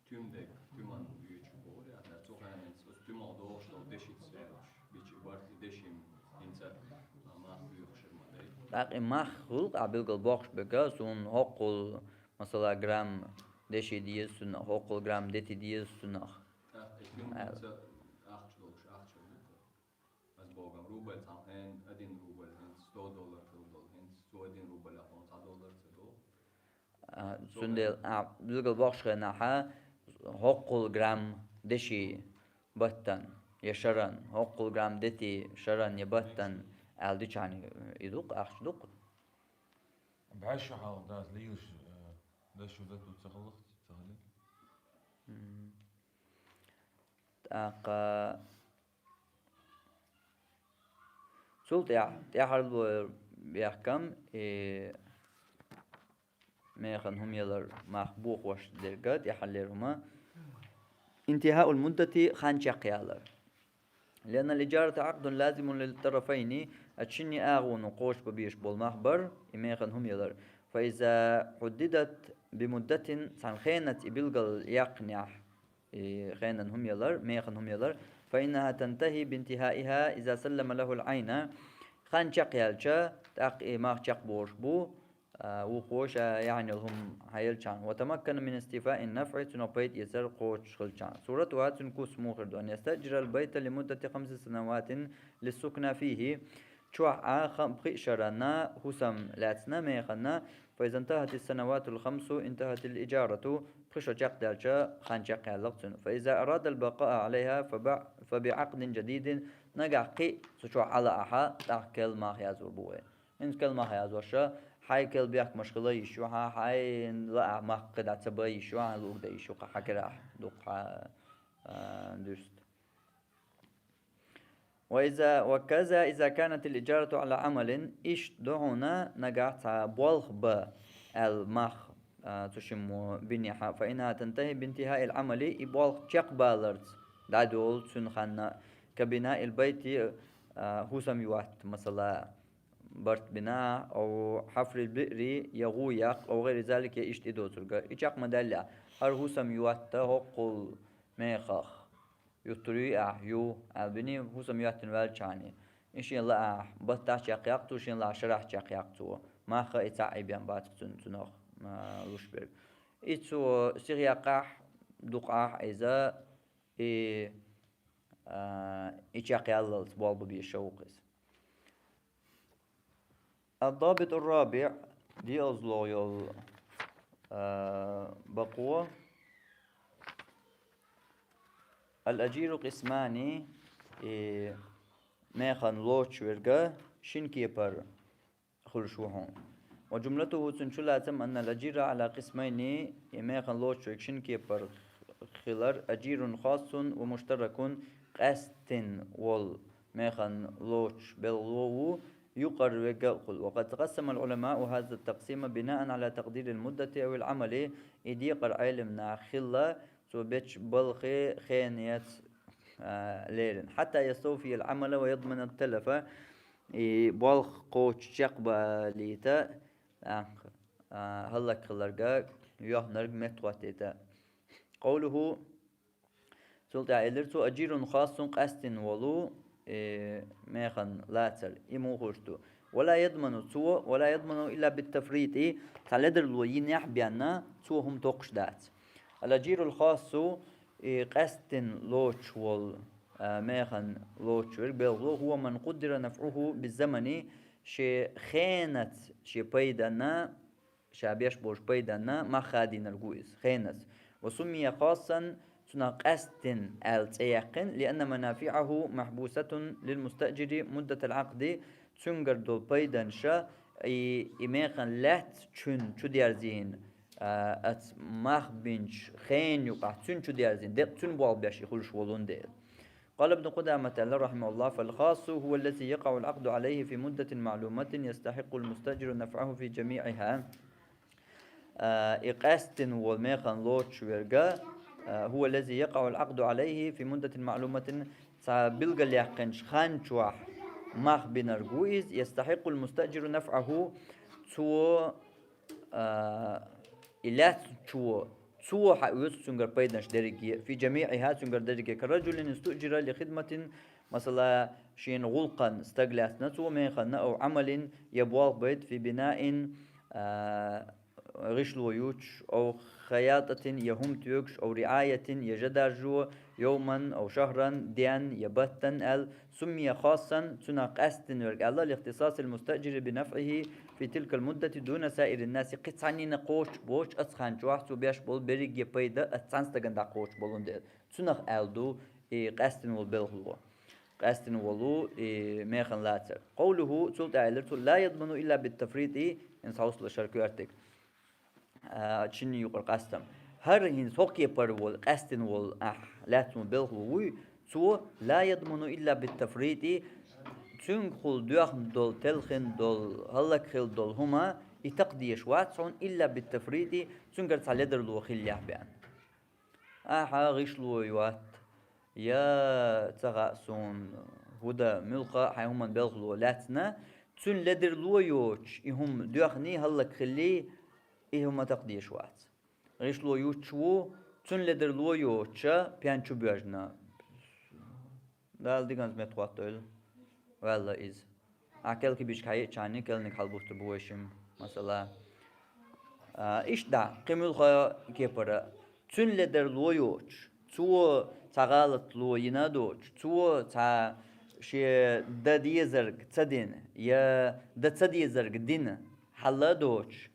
туьма дерг, туьман буьйцуш боху, я, цу хенахь оцу туьмах догӀуш долу дешица аьлла, бича барт и деши хӀинца мах буьйцуш ма дай. ТӀаккха и мах хуьлу-кх ахь билггал боккхуш берг, суна хӀоккхул, масала, грамм деши деза цунах, хӀоккхул грамм дети деза цунах. ТӀаккха и туьма аьлла. ХӀинца ахча долуш, ахча ду-кх. Ас боху, рубль цхьана хенахь, один рубль хӀинца сто доллар хила долу, хӀинца цу один рубль ахь хьуна цхьа доллар ца догӀу. А, цундела, а, билггал боккхуш хенахь, хӀоккхул грамм деши баттана, я шаран, хӀоккхул грамм дети шаран я баттана аьлла дичахьана, и ду-кх, ахча ду-кх. БӀаьш хьалха дац лелаш, э, деши дату ца хилла, ца хилла. Мгм. ТӀаккха цул тӀаьхьа, тӀаьхьарло бехкам, и механа хӀума ялар мах бохош дерг, тӀаьхьарлера хӀума. انتهاء المدة, хан чекхъялар. لأن الإجارة عقد لازم للطرفين, ацу шинне агӀоно кхочушбан безаш болу мах бара, и механа хӀума ялар. فإذا حددت بمدة, цхьана хенаца и билгал яьккхинехь, и хенан хӀума ялар, механа хӀума ялар, فإنها تنتهي بانتهائها إذا سلم له العين, хан чекхъяьлча, тӀаккха и мах чекхболуш бу, а, вукхо ша яьхьна йолу хӀума хьаелчахьана. وتمكن من استيفاء النفع, цунах пайда эцар кхочуш хилчахьана. صورتها, цуьнан куц муха хир ду: أن يستأجر البيت لمدة خمس سنوات للسكنى فيه, чохь а ха-, пхи шарана хӀусам лаьцна механа, فإذا انتهت السنوات الخمس انتهت الإجارة, Пхи шо чекхдаьлча, хан чекхъяьллакх цуьнан. فإذا أراد البقاء عليها فبع-، فبعقد جديد. Нагахь кхин а цу чохь Ӏала ахьа, тӀаккха керла мах язвар бу вай. ХӀинца керла мах язварша, хьайн керла бехкамаш хила йиш ю хьан, хьайн лаахь мах кхидӀа ца бан йиш ю хьан, луург дан йиш ю хьан, хьан карахь дукха, а, дуьрста. وإذا، وكذا إذا كانت الإجارة على عمل, иштта ду хьуна нагахь цхьа болх бан аьлла мах, а, цу шиммо бинехьа, فإنها تنتهي بانتهاء العمل, и болх чекхбаларца дӀадолу цуьнан хан, كبناء البيت, а, хӀусам йотта, масала, барт бина, أو حفر البئر, я гӀу яккха, أو غير ذلك, я иштта и доцург. И чекх ма даьллехь, хӀара хӀусам йотта хӀоккхул мехах юттур юй ахь, ю, аьлла бина, хӀусам йоьттина ваьлчахьана. И шен лаахь баттахь чекхъяккха цо, шен лаахь шарахь чекхъяккха цо. Мах а и цхьаъ а бен бац цуьнан, цунах, а, луш берг. И цо сиха яккхахь, дукха ахь иза, и, а, и чекхъяллалц болх бан безаш ву-кх иза. الضابط الرابع, диъазло йолу, а, бакъо. الأجير قسمان, и механа лоцуш верг шина кепара хуьлуш ву хьуна. وجملته, цуьнан чулацам, أن الأجير على قسمين, и механа лоцуш верг шина кепара хилар: أجير خاص ومشترك, къаьсттина волу механа лоцуш белхало ву, юкъара верг а хуьлу. وقد قسم العلماء هذا التقسيم بناء على تقدير المدة أو العمل, и декъара Ӏелам нах хилла, цо бечу балхе хенец, а, лерина. حتى يستوفي العمل ويضمن التلف, и болх кхочуш чекхбалийта, тӀаккха, а, хӀаллакьхиларга, йоьхнарг меттахӀоттийта. قوله, цул тӀаьхьа элира цо: أجير خاص, къаьсттина волу, э, механа лацар, и муха хуьлуш ду. ولا يضمن, цо, ولا يضمن إلا بالتفريط, цхьа ледарло йинехь а бен, цо хӀума токхуш дац. الأجير الخاص, и къаьсттина лоцуш волу, а, механа лоцуш верг белхало: هو من قدر نفعه بالزمن, шен хенаца, шен пайданна, ша беш болчу пайданна мах хадийнарг ву иза, хенаца. وسمي خاصا, цунах къаьсттина аьлла цӀе яьккхина, لأن منافعه محبوسة للمستأجر مدة العقد, цуьнгара долу пайданаш, и, и механа лаьцначунна чудерзийна, а, оцу мах бинчу хенан юкъахь цуьнан чудерзийна, декъа цуьнан болх беш и хуьлуш волун дела. قال ابن قدامة, رحمه الله: فالخاص هو الذي يقع العقد عليه في مدة معلومة يستحق المستأجر نفعه في جميعها. А, и къаьсттина волу механа лоцуш верг, а, هو الذي يقع العقد عليه في مدة معلومة, цхьа билгалъяьккхинчу хан чохь мах бинарг ву иза, يستحق المستأجر نفعه, цо, а, и лаьцначо, цо хьаоьцу цуьнгара пайданаш дерриге, في جميعها, цуьнгара дерриге, كرجل استؤجر لخدمة, масала, шена гӀуллакхана стаг лаьцна цо, механа, أو عمل, я болх байта, في بناء, а, гӀишло юьтуш, أو خياطة, я хӀума тоьгуш, أو رعاية, я жа даржо, يوما أو شهرا, ден я баттан аьлла, سمي خاصا, цунах къаьсттина верг аьлла, لاختصاص المستأجر بنفعه في تلك المدة دون سائر الناس, кхин цхьаннина кхочуш боцуш, оцу хан чохь цо беш болу берриге пайда оцу цхьана стагана дӀакхочуш болун дела. Цунах аьлла ду и къаьсттина волу белхало, къаьсттина волу и механа лацар. قوله, цул тӀаьхьа элира цо: لا يضمن إلا بالتفريط, хӀинца хьовсалаш хӀара коьртиг. А, шинна юкъара къастам. ХӀара хӀинца хӀокху кепара волу, къаьсттина волу, ахь лаьцна волу белхало вуй, цо: لا يضمن إلا بالتفريط, цуьнгахула доьхна долу, телхина долу, хӀаллакьхилла долу хӀума и такха дезаш вац хьуна, إلا بالتفريط, цуьнгара цхьа ледарло хиллехь бен. Ахьа гӀишло йотта, я ца хаьа суна, хӀун дан, муьлхха а хьайн хӀуманна белхало лаьцна, цуьнан ледарло йоцуш, и хӀума доьхний, хӀаллакьхиллий, и хӀума такха дезаш вац. ГӀишло юьтуш ву, цуьнан ледарло йоцуша пен чу боьжна. Дала дигнаш меттахӀоттийла, ваьлла иза. Ахь кӀелхьарбича хьайиъчхьана, кӀелниг хьалабуттур бу вай шимма, масала. А, иштта дӀа, кхин муьлхха кепара, цуьнан ледарло йоцуш, цо цхьа гӀалатло йина а доцуш, цо цхьа шен дан дезарг ца дина, я дан ца дезарг дина хьал а доцуш,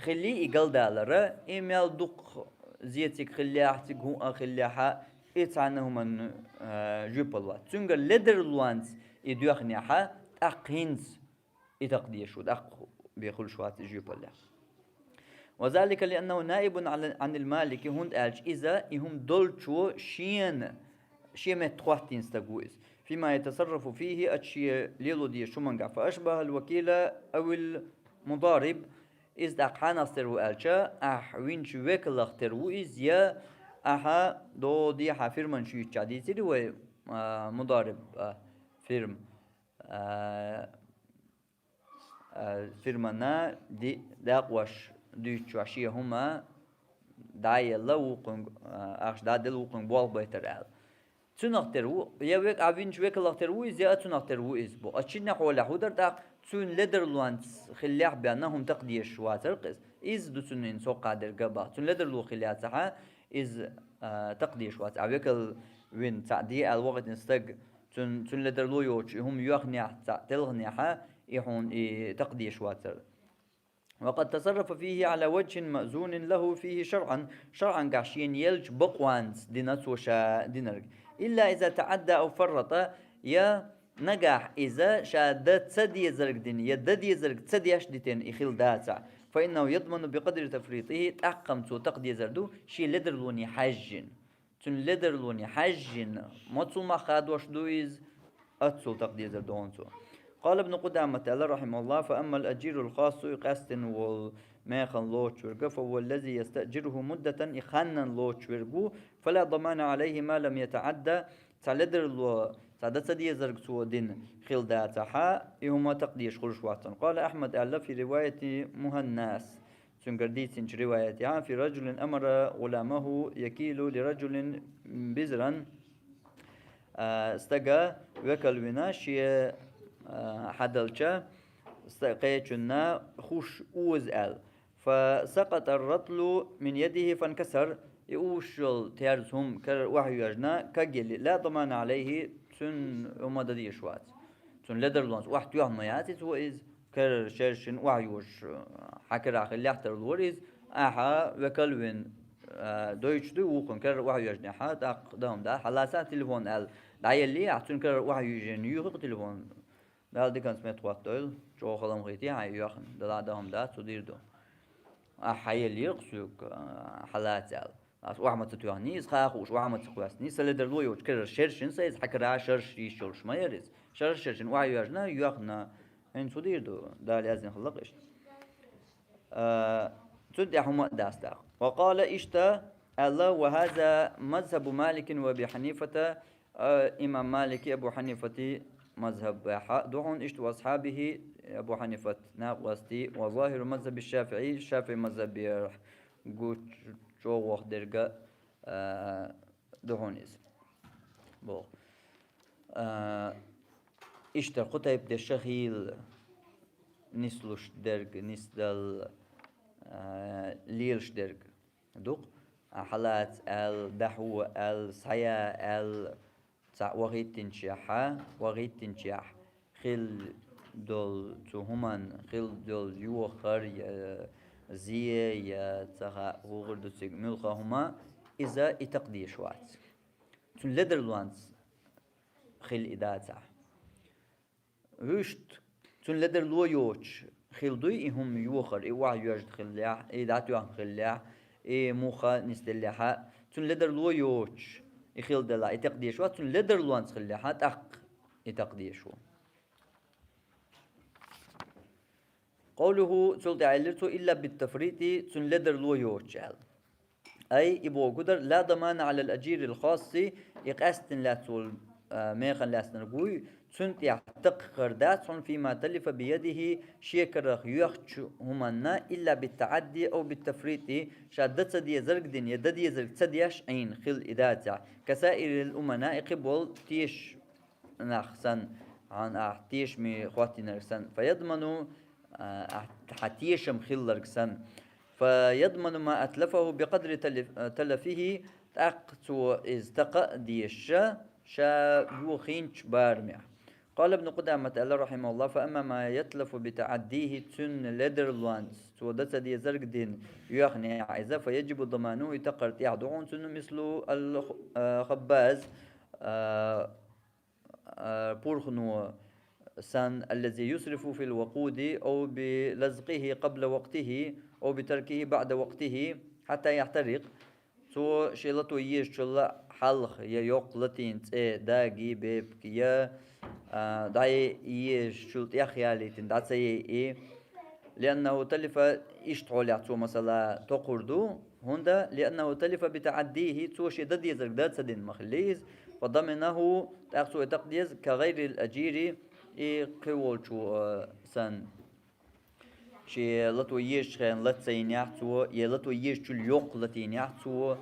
хиллий и галдалара, и мел дукха зе цига хиллехь, цига хӀун а хиллехь, и цхьанна хӀуманна, а, жоьпалла вац. Цуьнгара ледарлонца и доьхнехь, тӀаккха хӀинца и такъдеш ву, тӀаккха бен хуьлуш вац и жоьпаллех. وذلك لأنه نائب عن، عن المالك, хӀунда аьлча иза, и хӀума долчо шена, шен метта хӀоттийна стаг ву иза. فيما يتصرف فيه, оцу шен лело дезачу хӀумангахь. فأشبه الوكيل أو المضارب, иза тӀаккха хьанах тера ву аьлча, ахь винчу векалах тера ву иза, я ахьа догӀу дехьа фирманаш юьйцучохь дийцира вай, а, мудариб, а, фирма. А, а, фирмана ди-, дакъош дуьйцучохь шен хӀума дӀа а елла вукхуьнга, а, ахча дӀа а делла вукхуьнга болх байтар аьлла. Цунах тера ву, я век-, а винчу векалах тера ву иза, я а цунах тера ву иза боху. Ас чинна хьолехь хӀун дара тӀаккха? Цуьнан ледарлонца хиллехь бен хӀума такъдеш вацара иза. Иза ду цуьнан хӀокху дерг а боху. Цуьнан ледарло хиллехь цахьа, иза, а, такъдеш вац. А векал вина цхьаъ де аьлла вахийтина стаг, цуьнан, цуьнан ледарло йоцуш, и хӀума йоьхнехь цхьаъ телхнехь, и хьуна и такъдеш вацара. وقد تصرف فيه على وجه مأذون له فيه شرعا, шарӀангахь шена еллачу бакъонца дина цо ша динарг. إلا إذا تعدى أو فرط, я нагахь иза ша дан ца дезарг дина, я дан дезарг ца деш дитина и хилла дацахь, فإنه يضمن بقدر تفريطه, тӀаккха-м цо такъдезар ду, шен ледарлоне хьаьжжина. Цуьнан ледарлоне хьаьжжина, мацалла мах хадош ду иза, аццул такъдезар ду хьуна цо. قال ابن قدامة, аьлла, رحمه الله: فأما الأجير الخاص, и къаьстина волу механа лоцуш верг, فهو الذي يستأجره مدة, и ханна лоцуш верг ву, فلا ضمان عليه ما لم يتعد, цхьа ледарло, цхьа дан ца дезарг цо дина хилла дацахь, и хӀума такъдеш хуьлуш вац цуьнан. قال أحمد, аьлла, في رواية مهناس, цуьнгара дийцинчу риваятехь: في رجل أمر غلامه يكيل لرجل بزرا, а, стага векал вина шен, а, хьадалча ста-, кхечунна хӀуш оза аьлла. فسقط الرطل من يده فانكسر, и уьш йолу терза хӀума карара охьайоьжна, кагъелли, لا ضمان عليه, цуьнан хӀума дан дезаш вац. Цуьнан ледарлонца охьатоьхна ма яц иза, цо иза карара шершина охьайоьжуш, хьан кара хиллехь тарлора иза, ахьа векал вина, а, дойтуш дуй вукхунна карара охьайоьжнехь, тӀаккха дан хӀума дац, хьан лаца телефон аьлла, дӀаеллий ахьа, цуьнан карара охьайоьжна юьйхи-кх телефон. Дала диканца меттахӀоттойла, чӀогӀа хала ма хийтий хьан и йоьхна, делахь дан хӀума дац, цу дийр ду. Ахьа хьан еллера-кх соьга, а, хьан лаца аьлла. Ас охьа ма ца тоьхний иза, хаа хууш, охьа ма ца кхоьссний, сан ледарло йоцуш карара шершина сан иза, хьан кара шерш йиш йолуш ма яра иза. Шерш шершина охьайоьжна, йоьхна, хӀинца хӀун дийр ду, Дала яздина хилла-кх иштта. А, цунна тӀехь хӀума а дац тӀаккха. وقال, иштта аьлла, وهذا مذهب مالك وأبي حنيفة, а, имам Малики, Абу Хьанифати мазхӀабехь а ду хьуна иштта, وأصحابه, Абу Хьанифат накъостий, وظاهر مذهب الشافعي, ШафиӀи мазхӀабера гучу чӀогӀа дерг а, а, ду хьуна иза. Боху. А, иштта кху тайпа дешан хийла нислуш дерг, нисдала, а, лелаш дерг. Дукха, а, хьалаца аьлла, дӀахьо аьлла, схьая аьлла, цхьаъ вахийтинчехьа, вахийтинчехь, хилла долу цу хӀуманна, хилла долу йохар, я зе, я ца хаьа, хӀун гӀур ду цига, муьлхха хӀума, иза и такъдеш вац. Цуьнан ледарлонца хилла и дацахь. Вуьшта, цуьнан ледарло йоцуш хилла дуй и хӀума йохар, и охьайоьжна хиллехь, и дӀатоьхна хиллехь, и муха нисделлехьа, цуьнан ледарло йоцуш и хилла делахь, и такъдеш вац, цуьнан ледарлонца хиллехьа, тӀаккха и такъдеш ву. قوله, цул тӀаьхьа элира цо, إلا بالتفريط, цуьнан ледарло йоцуш аьлла. Ай, и бохург дар, لا ضمان على الأجير الخاص, и къаьсттина лаьцна волу, а, механа лаьцнарг вуй, цунна тӀехь такха хир дац хьуна, فيما تلف بيده, шен карах йоьхчу хӀуманна, إلا بالتعدي أو بالتفريط, ша дан ца дезарг дина, я дан дезарг ца деш Ӏийна хилла и дацахь, كسائر الأمناء, кхин болу теша нах санна, хьан ахь тешаме хӀоттийнарг санна, فيضمن, а, ахь, хьан тешам хилларг санна, فيضمن ما أتلفه بقدر تلف-, تلفه, тӀаккха цо иза такха а дезаш, ша йохийначу барамехь. قال ابن قدامة, аьлар, رحمه الله: فأما ما يتلف بتعديه, цуьнан ледарлонца цо дан ца дезарг дина йоьхна иза, فيجب ضمانه, и такхар тӀехь ду хьуна цуьнан, مثل الخ-, а, خباز, а, а, пурхно санна, الذي يسرف في الوقود أو بلزقه قبل وقته أو بتركه بعد وقته حتى يحترق. Цо шен лато езачул хьалха я йоккха латийна цӀе даге, бепиг, я, а, дӀаяйа езачул тӀехъялийтина дӀа ца яйе. لأنه تلف, иштта хьолехь цо, масала, токхур ду, хӀунда, لأنه تلف بتعديه, цо шен дан дезарг дан ца дина ма хиллий иза, فضمنه, тӀаккха цо и такха деза, كغير الأجير, и кхин волчо, а, санна. Шен лато езачу хенахь лата ца йинехь цо, я лато езачул йоккха латийнехь цо,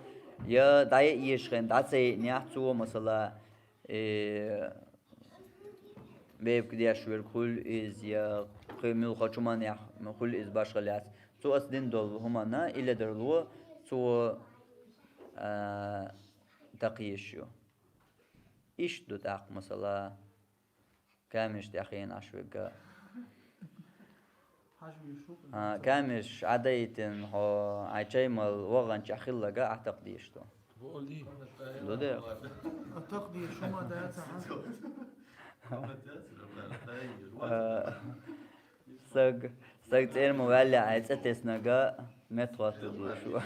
я дӀаяйа езачу хенахь дӀа ца яйнехь цо, масала, э, бепиг деш верг хуьлу иза, я кхин муьлххачу хӀуманехь хуьлу иза, башха лаьцна. Цо оцу дина долу хӀуманна и ледарло цо, а, такха езаш ю. Иштта ду тӀаккха, масала, камераш тӀехь хенаш вега. А, камераш Ӏадайтина хьо, Ӏай чай мала ваханчохь хилларг а такха дезаш ду. Ду де? А такха дезаш хӀума дац, а? А, стаг, стаг цӀермо ваьлла, Ӏай цӀе теснарг а меттахӀотта дезаш ву.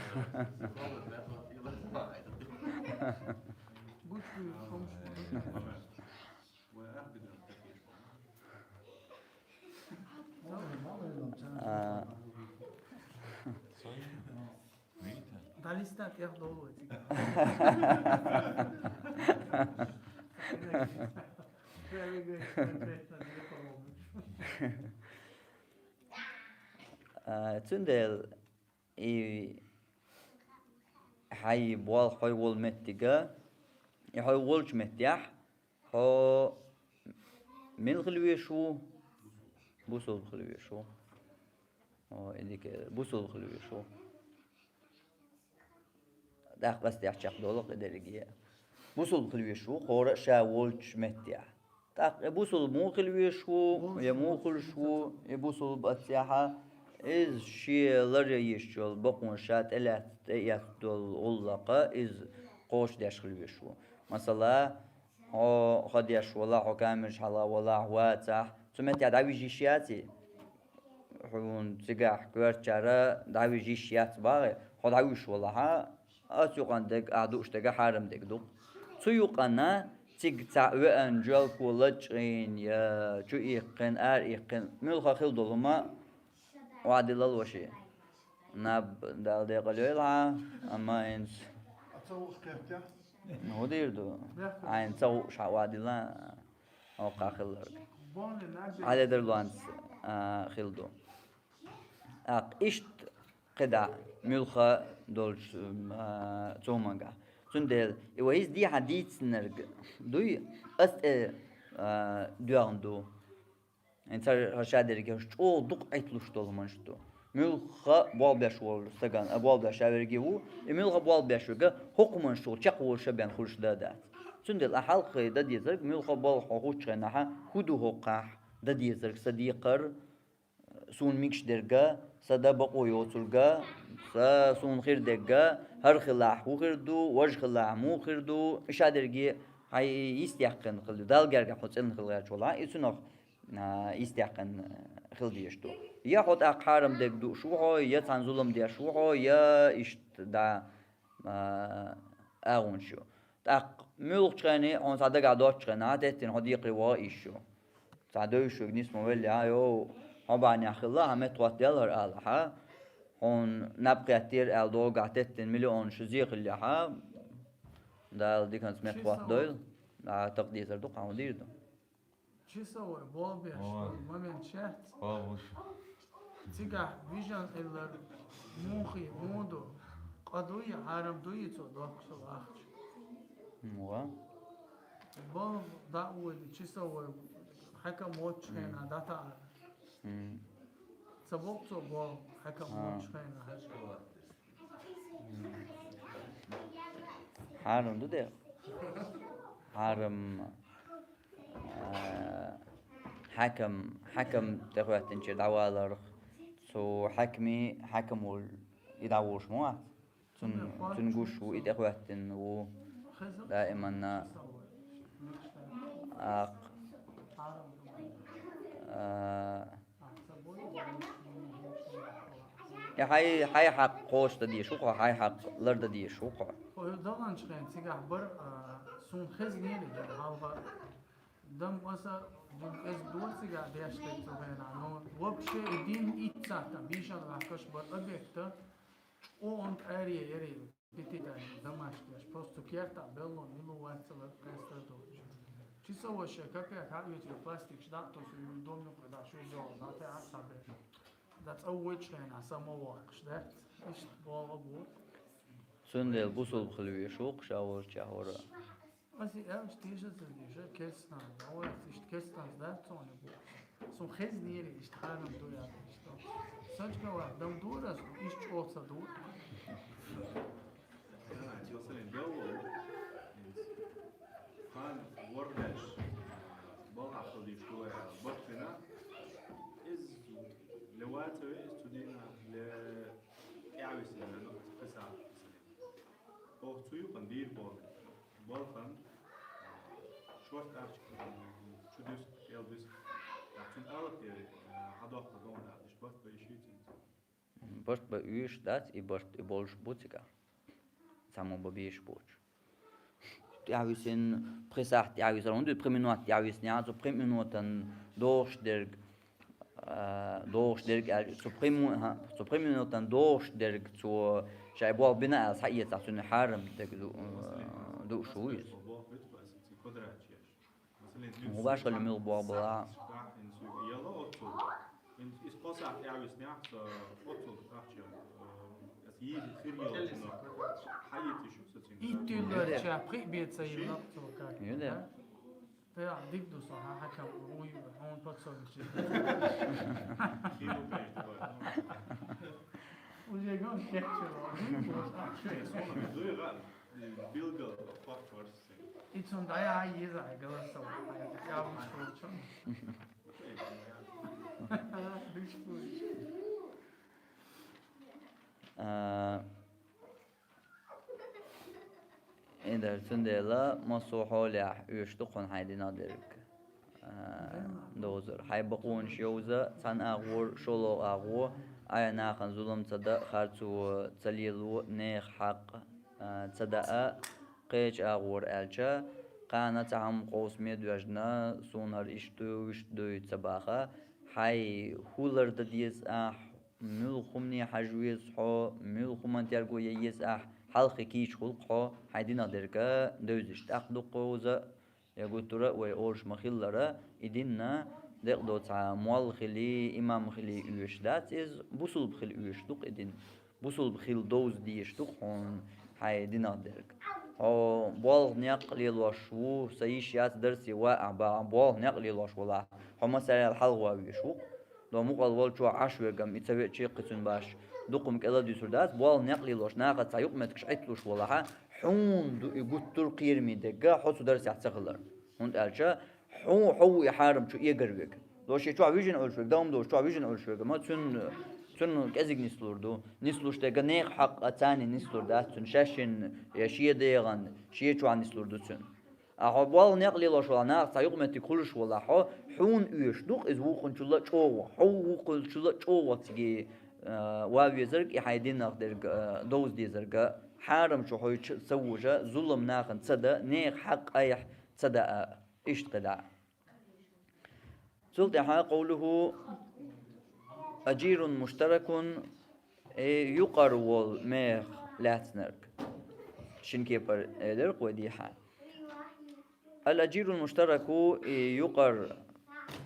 А, Далистан тӀех долу вай цига. А, цундела и хьайн болх хьо волу меттига, и хьо волчу меттехь, хьо мила хила везаш ву? Бусулба хила везаш ву. О, и дика, бусулба хила везаш ву. ТӀаккха къастехь чекхдолу кхидерриге. Бусулба хила везаш ву, хӀора а ша волчу меттехь. ТӀаккха и бусулба муха хила везаш ву, я муха хуьлуш ву, и бусулба аццехьа, иза шен лар езаш йолу бакъонаш ша тӀелаьцна, тӀеэцна долу гӀуллакха, иза кхочушдеш хила везаш ву. Масала, хьо ха деш валахь, хьо камераш хьала валахь, вацахь, цу меттехь дӀавижа йиш яций? Хьуна цигахь коьртачара дӀавижа йиш яц бахьа, хьо дӀавуьйш валахьа, оцу юкъана дерг, ахь дууш дерг хьарам дерг ду. Цу юкъана цига цхьаъ веана, жоьлко лачкъийна, я чу иккхина, ара иккхина, муьлхха хила долу хӀума охьадиллал ваши. Наб Дала декъала йойла хьан, амма хӀинца. А ца хууш кхетча? Ну, хӀун дийр ду? Хьайна ца хууш хьан охьадилла, хӀокхахь хилларг. Хьан ледарлонца, а, хила ду. ТӀаккха иштта кхидӀа муьлхха долчу, а, цу хӀумангахь. Цундела и вай иза дехьа дийцинарг дуй, ас тӀе, а, доьгӀна ду. ХӀинца хӀара ша дерриге чӀогӀа дукха Ӏитталуш долу хӀуманаш ду. Муьлхха болх беш волу стагана, а, болх беш ша верриге ву, и муьлхха болх беш верг а хӀокху хӀуманаш чухула чекхволуш а бен хуьлуш дан а дац. Цундела ахь хьалххе дан дезарг, муьлхха болх хьо хӀуттучу хенахь, хӀун ду хӀокхахь дан дезарг, сан декхар, суна мегаш дерг а, сан дан бакъо йоцург а, сан, суна хир дерг а, хӀара хилахь хӀун хир ду, важа хилахь муха хир ду, и ша дерриге хьайн йистехкина хила ду. Далла гергахь хьо цӀена хила гӀерташ валахь, и цунах а, йистехкина хила дезаш ду. Я хьо тӀаккха хьарам дерг дууш ву хьо, я цхьана зулам деш ву хьо, я иштта дӀа, а, агӀонаш ю. ТӀаккха муьлххачу хене хьуна цхьа дагахь доцучу хенахь, теттина хьо декхаре ваха йиш ю. Цхьа девзаш верг нисмо веллехь, йо, хьо бахьанехь хилла, хьан меттахӀотта делла хӀара алахьа, хьуна наб кхеттера аьлла догахь теттина миллионаш зе хиллехьа, Дала диканца меттахӀотта дойла, а, такха дезар ду, кхин хӀун дийр ду. Часовой болх беш долу момент шаьц. Цигахь вижан хилар муха, муха ду, къа дуй, хьарам дуй цо доккхуш долу ахча? Ва? Болх дӀа а вуьйлу, часовой хьаькам воцучу хенахь дӀатаӀара. М. Ца боккху цо болх хьаькам воцучу хенахь. Хьарам ду де? Хьарам, а, хьакам, хьакам тӀехӀоьттинчера дӀаваларх, цу хьакми, хьакам волу и дӀаволуш ма вац. Цун, цуьнан гуш ву, и тӀехӀоьттина ву даиманна. Акх, а, и хьай, хьай хьакъ кхочушдан дезаш ву хьо, хьай хьакъ лардан дезаш ву хьо. Хьо ю даланчу хен цигахь бара, а, суна хезнера и дара хьалха. Дам аса дин эза доцигахь деш дерг цу хенахь, но вообще и дин иццахь тӀе бийшина ваьккхаш бара объекта, чӀогӀа аре яри пититайна дамаш деш, просто цу кертахь белло мила вацалар кхестар доцуш. Чи со ваша капе хьаоьцур пластикаш дӀа а тосу, юй дом юкъа дӀа шу зол дӀа те а цхьа беш. ДӀа цӀа вуьйчу хенахь са ма воккхуш дац. Иштта боху бу. Цундела бусулба хила везаш ву-кх ша волчохь вара. Аса и аьлча, тешаца дийша, керстанаш, ой, иштта керстанаш дац цунах бу. Суна хезнера иштта хьарам ду яхаш иштта. Сачка ваха дам дора ас, иштта чӀогӀа ца ду. Ана, чо санна белло, хан ворхӀ беш, балхахь хила дийш ду вай аьлла, барт бина, иза ле вацаве, иза цу дийнахь ле тӀаьхьависина веана, кхин сахьт висина. Оха цу юкъана дийр боху. Балхан, шорта ахча чу дуьсу, кӀел дуьсу. Цуьнан алапа тӀера, а, хьадоккху догӀна дакъа, иштта барт бан йиш йий цуьнца? Барт бан оьшуш дац, и барт, и болуш бу цигахь. Цхьаммо бан безаш боцуш. ТӀаьхьависина, пхи сахьт тӀаьхьависар, хӀунда пхи минот тӀаьхьависинехь, цу пхи минотан догӀуш дерг, а, догӀуш дерг аьлча, цу пхи му-, хӀа, цу пхи минотан догӀуш дерг цо шайн болх бина аьлла схьаэцахь, цуьнан хьарам дерг ду-, а, дууш ву иза. ХӀун башхалла муьлха болх бала? Итт уьлларча пхи а бен ца йиллина цо как. Юда? Да, дика ду со, хьан хьакам, хьуна подсовничать. Уже гон кечча. Билгал, похварс. И цунна дӀаяхьа еза хьайн голосовой, хьайн кабинет школачун. Диш пуш. А, и дар цундела массо а хьолехь оьшуш ду хьуна хьайн динах дерг, а, довзар. Хьайн бакъонаш йовза, цхьана агӀор, шолгӀа агӀо, айхьа нахана зулам ца дан, харцо ца лело, нехан хьакъ, а, ца даа, кхечу агӀор аьлча, кхана цхьа хӀума къовсаме доьжна, суна хӀара иштта ду, вуьшта дуй ца баха, хьайн хӀун лардан деза ахь, муьлха хӀумане хьажа веза хьо, муьлха хӀуманна терго ян еза ахь, хьалххе кийча хуьлу-кх хьо, хьайн динах дерг а девзаш. ТӀаккха дуккхуза, я гуттара а вай олуш ма-хиллара, и дин а декъадо цхьа молла хили, имам хили оьшуш дац иза, бусулба хила оьшуш ду-кх и дин. Бусулба хила довза дезаш ду-кх хьуна хьайн динах дерг. Хьо болх некъ лелош ву, сан йиш яц дарсе ван ахь бахьа, болх некъ лелош валахь, хьо массарел хьалха ван везаш ву-кх. До мукъал волчохь Ӏаш верг-м и ца веача кхин цуьнан баш дукха-м кӀел а дуьсур дац, болх некъ лелош, нахаца цхьа юкъаметтигаш Ӏитталуш валахьа, хьуна ду и гуттар а кхераме дерг а хьо цу дарсехь ца хилар. ХӀунда аьлча хьо, хьо ву и хьарам чу эгар верг. До шен чохь вижина Ӏуьллуш верг, дан-м долуш чохь вижина Ӏуьллуш верг, ма цуьнан, цуьнан кӀезиг нислур ду. Нислуш дерг а нехан хьакъ а царна нислур дац цуьнан, шаьшшинна я шен дегӀан, шен чохь нислур ду цуьнан. А хьо болх некъ лелош валахь, нахаца цхьа юкъаметтиг хуьлуш валахь хьо, хьуна оьшуш ду-кх иза вукхунчул а чӀогӀа, хьо вукхунчул а чӀогӀа цига, а, ван везарг, и хьайн динах дерг, а, довза дезарг а, хьарам чу хьо ца вожа, зулам нахана ца дан, нехан хьакъ айхьа ца даа, иштта кхидӀа. Цул тӀаьхьа къовлуху ажирун муштаракун, э, юкъара волу мех лаьцнарг. Шина кепара элира-кх вай дехьа. Ал-ажирул муштараку, и юкъара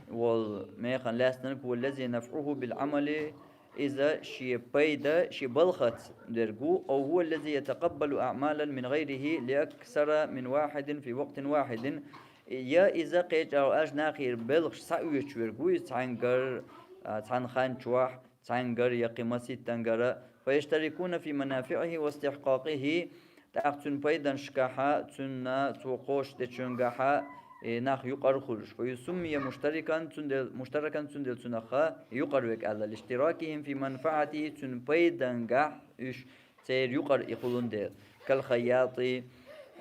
волу механа лаьцнарг, хува лази нафӀуху бил Ӏамали, иза шен пайда, шен балхаца дерг ву, ау хува лази ятакъаббалу аӀмалан мин гӀайрихи лиаксара мин вахьидин фи вакътин вахьидин, я иза кхечӀагӀо аьлча нахера белхаш схьаоьцуш верг ву иза цхьаьнгара, а, цхьана хан чохь, цхьаьнгара я кхин маситтангара, фаяштарикуна фи манафиӀихи ва истихькъакъихи, тӀаккха цуьнан пайданашкахьа, цуьнан цо кхочушдечуьнгахьа, э, нах юкъара хуьлуш. فيسمي مشتركا, цундела, مشتركا, цундела цунах юкъара верг аьлла, لاشتراكهم في منفعته, цуьнан пайдангахь уьш церан юкъара и хуьлун дела. كالخياط,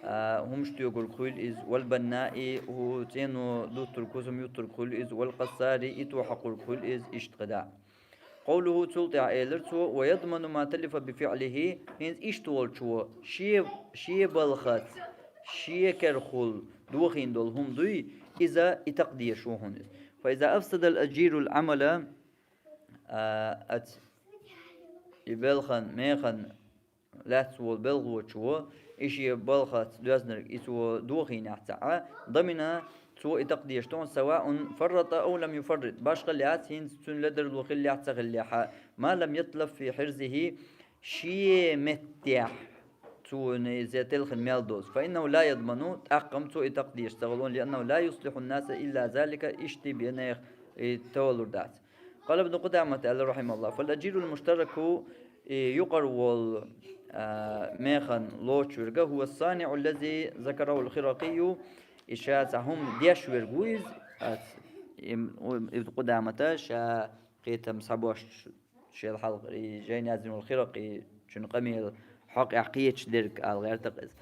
а, хӀумаш тоьгург хуьлу иза, والبناء, хӀу цӀено дуттург, хӀусам юттург хуьлу иза, والقصار, ито хьокхург хуьлу иза, иштта кхидӀа. قوله, цул тӀаьхьа элира цо: ويضمن ما تلف بفعله, хӀинца иштта волчо шен, шен балхаца, шен керахула дохийна долу хӀума дуй, иза и такъдеш ву хьуна иза. فإذا أفسد الأجير العمل, а, ац, и белхан, механ лаьцна волу белхочо, и шен балхаца доьзнарг и цо дохийнехь цхьаъ, ضمن, цо и такъдеш ду хьуна, سواء فرط أو لم يفرط, башха лаьцна хӀинца цуьнан ледарло хиллехь а, ца хиллехь а, ما لم يتلف في حرزه, шен меттехь цунна иза телхина мел доцу. فإنه لا يضمن, тӀаккха-м цо и такъдеш ца хилла, لأنه لا يصلح الناس إلا ذلك, иштта бен нехан и товалур дац. قال ابن قدامة, аьлла, رحمه الله: فالأجير المشترك, и юкъара волу, а, механ лоцуш верг, هو الصانع الذي ذكره الخرقي, и ша цхьа хӀума деш верг ву иза, ац, им, у, Ибн Къудамата ша кхетам схьабош шел хьалха и жайна яздина волу Хиракъи, цуьнан къамел хьокъехь кхеташ дерг ала гӀертакъ иза.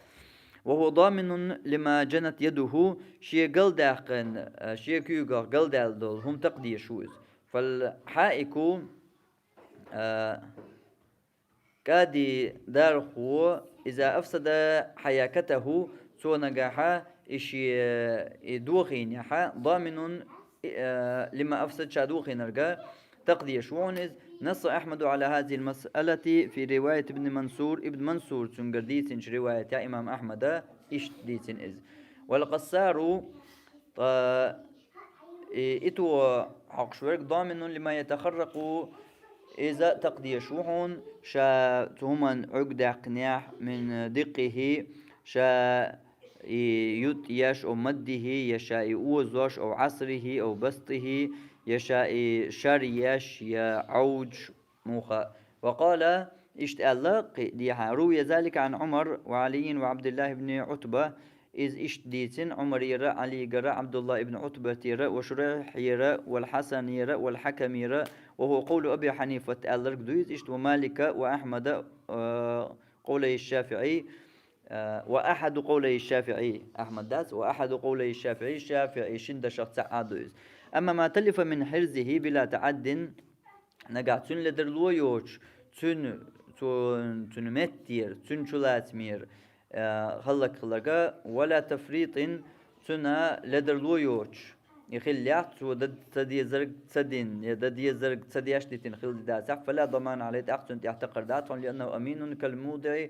وهو ضامن لما جنت يده, шен галдаьккхина, а, шен куьйгах галдаьлла долу хӀума такъдеш ву иза. فالحائك, а, кӀади дархо, إذا أفسد حياكته, цо нагахь и шен, и дохийнехь, ضامن, и, а, لما أفسد, ша дохийнарг такъдеш ву хьуна иза. نص أحمد على هذه المسألة في رواية ابن منصور, Ибн Мансура цуьнгара дийцинчу риваятехь имам Ахьмада иштта дийцина иза. والقصار, ткъа и ито хьокхуш верг, ضامن لما يتخرق, иза такъдеш ву хьуна, ша цу хӀуманна Ӏуьрг даьккхинехь, من دقه, ша и ютӀ еш, أو مده, я ша и озош, أو عصره, أو بسطه, я ша и шар еш, я Ӏовдуш, муха. وقال, иштта аьлла кхин а дехьа: روي ذلك عن عمر وعلي وعبد الله بن عتبة, иза иштта дийцина Ӏумарера, Ӏалигара, Ӏабдулла ибн Ӏутбатера, وشريحера, والحسنера, والحكمера, وهو قول أبي حنيفة, аьлларг ду иза иштта, ومالك وأحمد, а, قولي الشافعي, а, وأحد قولي الشافعي, Ахьмад дац, وأحد قولي الشافعي, ШафиӀи шина дашах цхьаъ а ду иза. أما ما تلف من حرزه بلا تعد, нагахь цуьнан ледарло йоцуш, цуьнан, цу-, цуьнан меттера, цуьнан чулацамера, а, хӀаллакьхиларг, ولا تفريط, цуьнан ледарло йоцуш, и хиллехь, цо дан ца дезарг ца дина, я дан дезарг ца деш дитина хилла дацахь, فلا ضمان عليه, тӀаккха цунна тӀехь такъар дац хьуна, لأنه أمين كالمودع,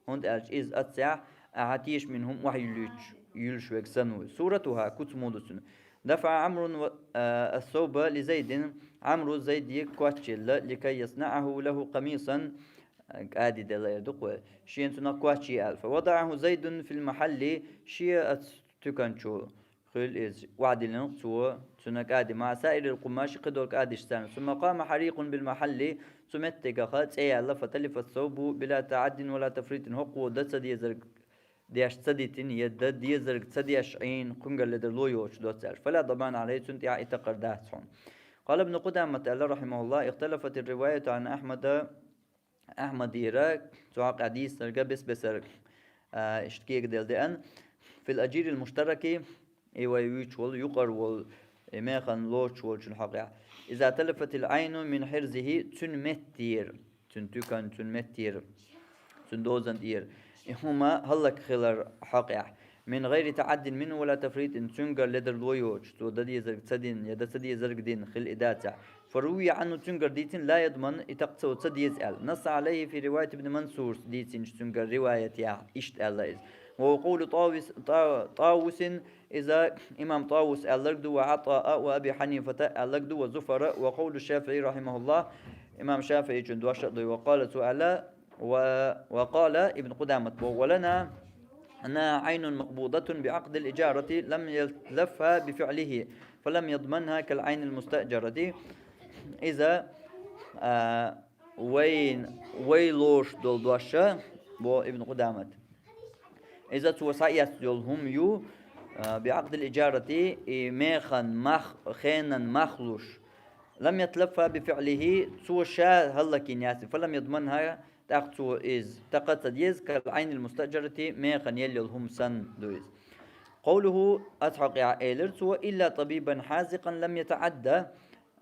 хӀунда аьлча иза аццехь, ахьа теша мина хӀума охьаюьллуьйтуш, юьллуш верг санна ву. صورتها, куц муха ду цуьнан. دفع عمرو و-, а, الثوب لزيد, Ӏамру Зайде коч елла, لكي يصنعه له قميصا, кӀади делла эр ду-кх вай, шена цунах коч е аьлла. فوضعه زيد في المحل, шен аца туькан чу хуьлу иза, охьадиллина цо цуьнан кӀади, مع سائر القماش, кхидолу кӀадишца цхьаьна. ثم قام حريق بالمحل, цу меттигах цӀе яьлла, فتلف الثوب بلا تعد ولا تفريط, хӀокхо дан ца дезарг деш ца дитина, я дан дезарг ца деш Ӏийна, кхуьнгара ледарло йоцуш доццаьрша. فلا ضمان عليه, цунна тӀехь и такъар дац хьуна. قال ابن قدامة, аьлла, رحمه الله: اختلفت الرواية عن أحمد, Ахьмадера, цу хьокъехь дийцинарг бес-бесара, а, иштта кегаделла деана, في الأجير المشترك, и вай вуьйцуш волу, юкъара волу, и механ лоцуш волчун хьокъехь. إذا تلفت العين من حرزه, цуьнан меттера, цуьнан туькан, цуьнан меттера, цуьнан дозан тӀера, и хӀума хӀаллакьхилар хьокъехь. من غير تعد منه ولا تفريط, цуьнгара ледарло йоцуш, цо дан дезарг ца дина, я дан ца дезарг дина хилла и дацахь. فروي عنه, цуьнгара дийцина, لا يضمن, и такъ цо ца деза аьлла. نص عليه في رواية ابن منصور, дийцинчу цуьнгара риваятехь иштта аьлла иза. وهو قول طاوس, Та-, طاووس, иза имам ТӀавус аьлларг ду, وعطاء وأبي حنيفة аьлларг ду, وزفر, وقول الشافعي رحمه الله, имам ШафиӀичун дош а ду, وقال, цо аьлла, و-, وقال ابن قدامة, ولنا عين مقبوضة بعقد الإجارة لم يتلفها بفعله فلم يضمنها كالعين المستأجرة. Иза, а, вайн, вай лоруш долу дош а, бо Ибн Къудамат. Иза цо схьаэцна йолу хӀума ю, а, биӀакъдил иджарати, и механ мах, хенан мах луш, лам ятлаффа бифиӀлихӀи, цо ша хӀаллакйина яц, фалам ядманхӀа, тӀаккха цо из такха ца деза, кал Ӏайнил мустаӀжарати, механ елла йола хӀума санна ду из. КъовлухӀу, оцу хьокъехь элира цо: «Илла табибан хьазикъан лам ятаӀадда»,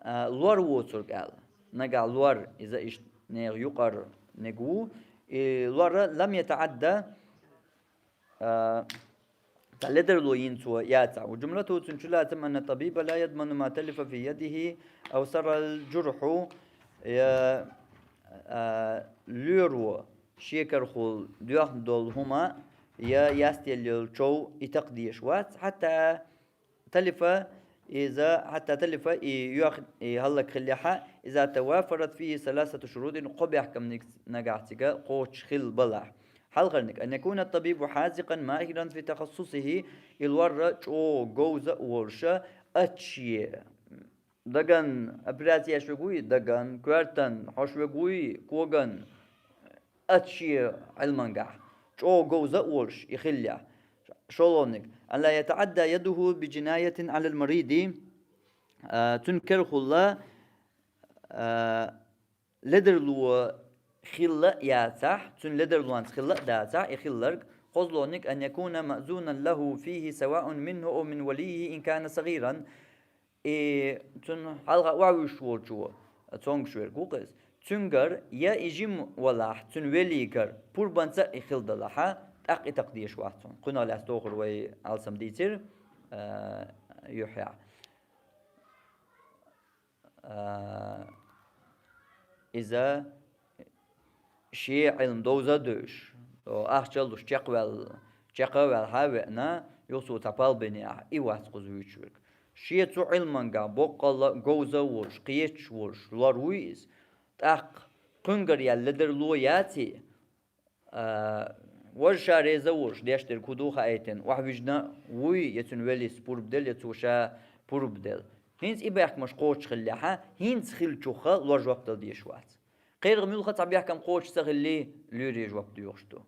а, лор воцург аьлла. Нагахь лор, иза иштта нехан юкъара ниг ву, и лор лам ятаӀадда, а, цхьа ледарло йина цо яцахь. Ва жумлатухӀу, цуьнан чулацам: «Анна табиба ла ядману ма талифа фи ядихӀи ав саррал журхьу», я, а, лоьро шен карахула доьхна долу хӀума, я ястелла йолу чов и такха дезаш вац, хьатта талифа, иза, хьатта талифа, и йоьх-, и хӀаллак хиллехьа, иза таваффарат фихӀи саласату шурутин, кхо бехкамниг нагахь цига кхочуш хилла балахь. Хьалхарниг: ан якуна табибу хьазикъан махиран фи тахассусихӀи, и лор чӀогӀа говза а волуша, ачче, даган операци еш вегуй, даган, коьртан, хьош вегуй, коган, ачче Ӏилмангахь, чӀогӀа говза а волуш, и хиллехь. ШолгӀаниг: ан ла ятаӀадда ядухӀу би жинаятин Ӏалал мариди, а, цуьнан карахула, а, ледарло хилла а яцахь, цуьнан ледарлонца хилла а дацахь, и хилларг, кхозлагӀниг: ан якуна маъзунан лахӀу фихӀи саваун минхӀу ав мин валиййихӀи ин кана сагӀиран, и цуьнан хьалха охьавуьйшуш волчо, цомгуш верг ву-кх иза, цуьнгара, я и жима валахь, цуьнан велигара, пурбанца а и хилла далахьа, тӀаккха и такха дезаш вац хьуна. Кхунах лаьцна тохара вай алсам дийцира, а, юьххьехь. А, иза шен Ӏилма довза а девзаш, о, ахча а луш, чекхваьлла, чекх а ваьлла хьа а веана, юха цо цхьа пал бинехь, и вац кхуза вуьйцуш верг. Шен цу Ӏилмангахь боккъалла а говза а волуш, кхеташ а волуш лор вуй иза. ТӀаккха кхуьнгара яьлла ледарло яций, а, важа ша реза а волуш, деш дерг хӀун ду хаийтина, охьавижна а вуй, я цуьнан велис пурба делла, я цо ша пурба делла. ХӀинца и бехкамаш кхочуш хиллехьа, хӀинца хиллачуха лор жоп дала дезаш вац. Кхерах муьлхха цхьа бехкам кхочуш ца хиллий, лоьре жоп доьхуш ду.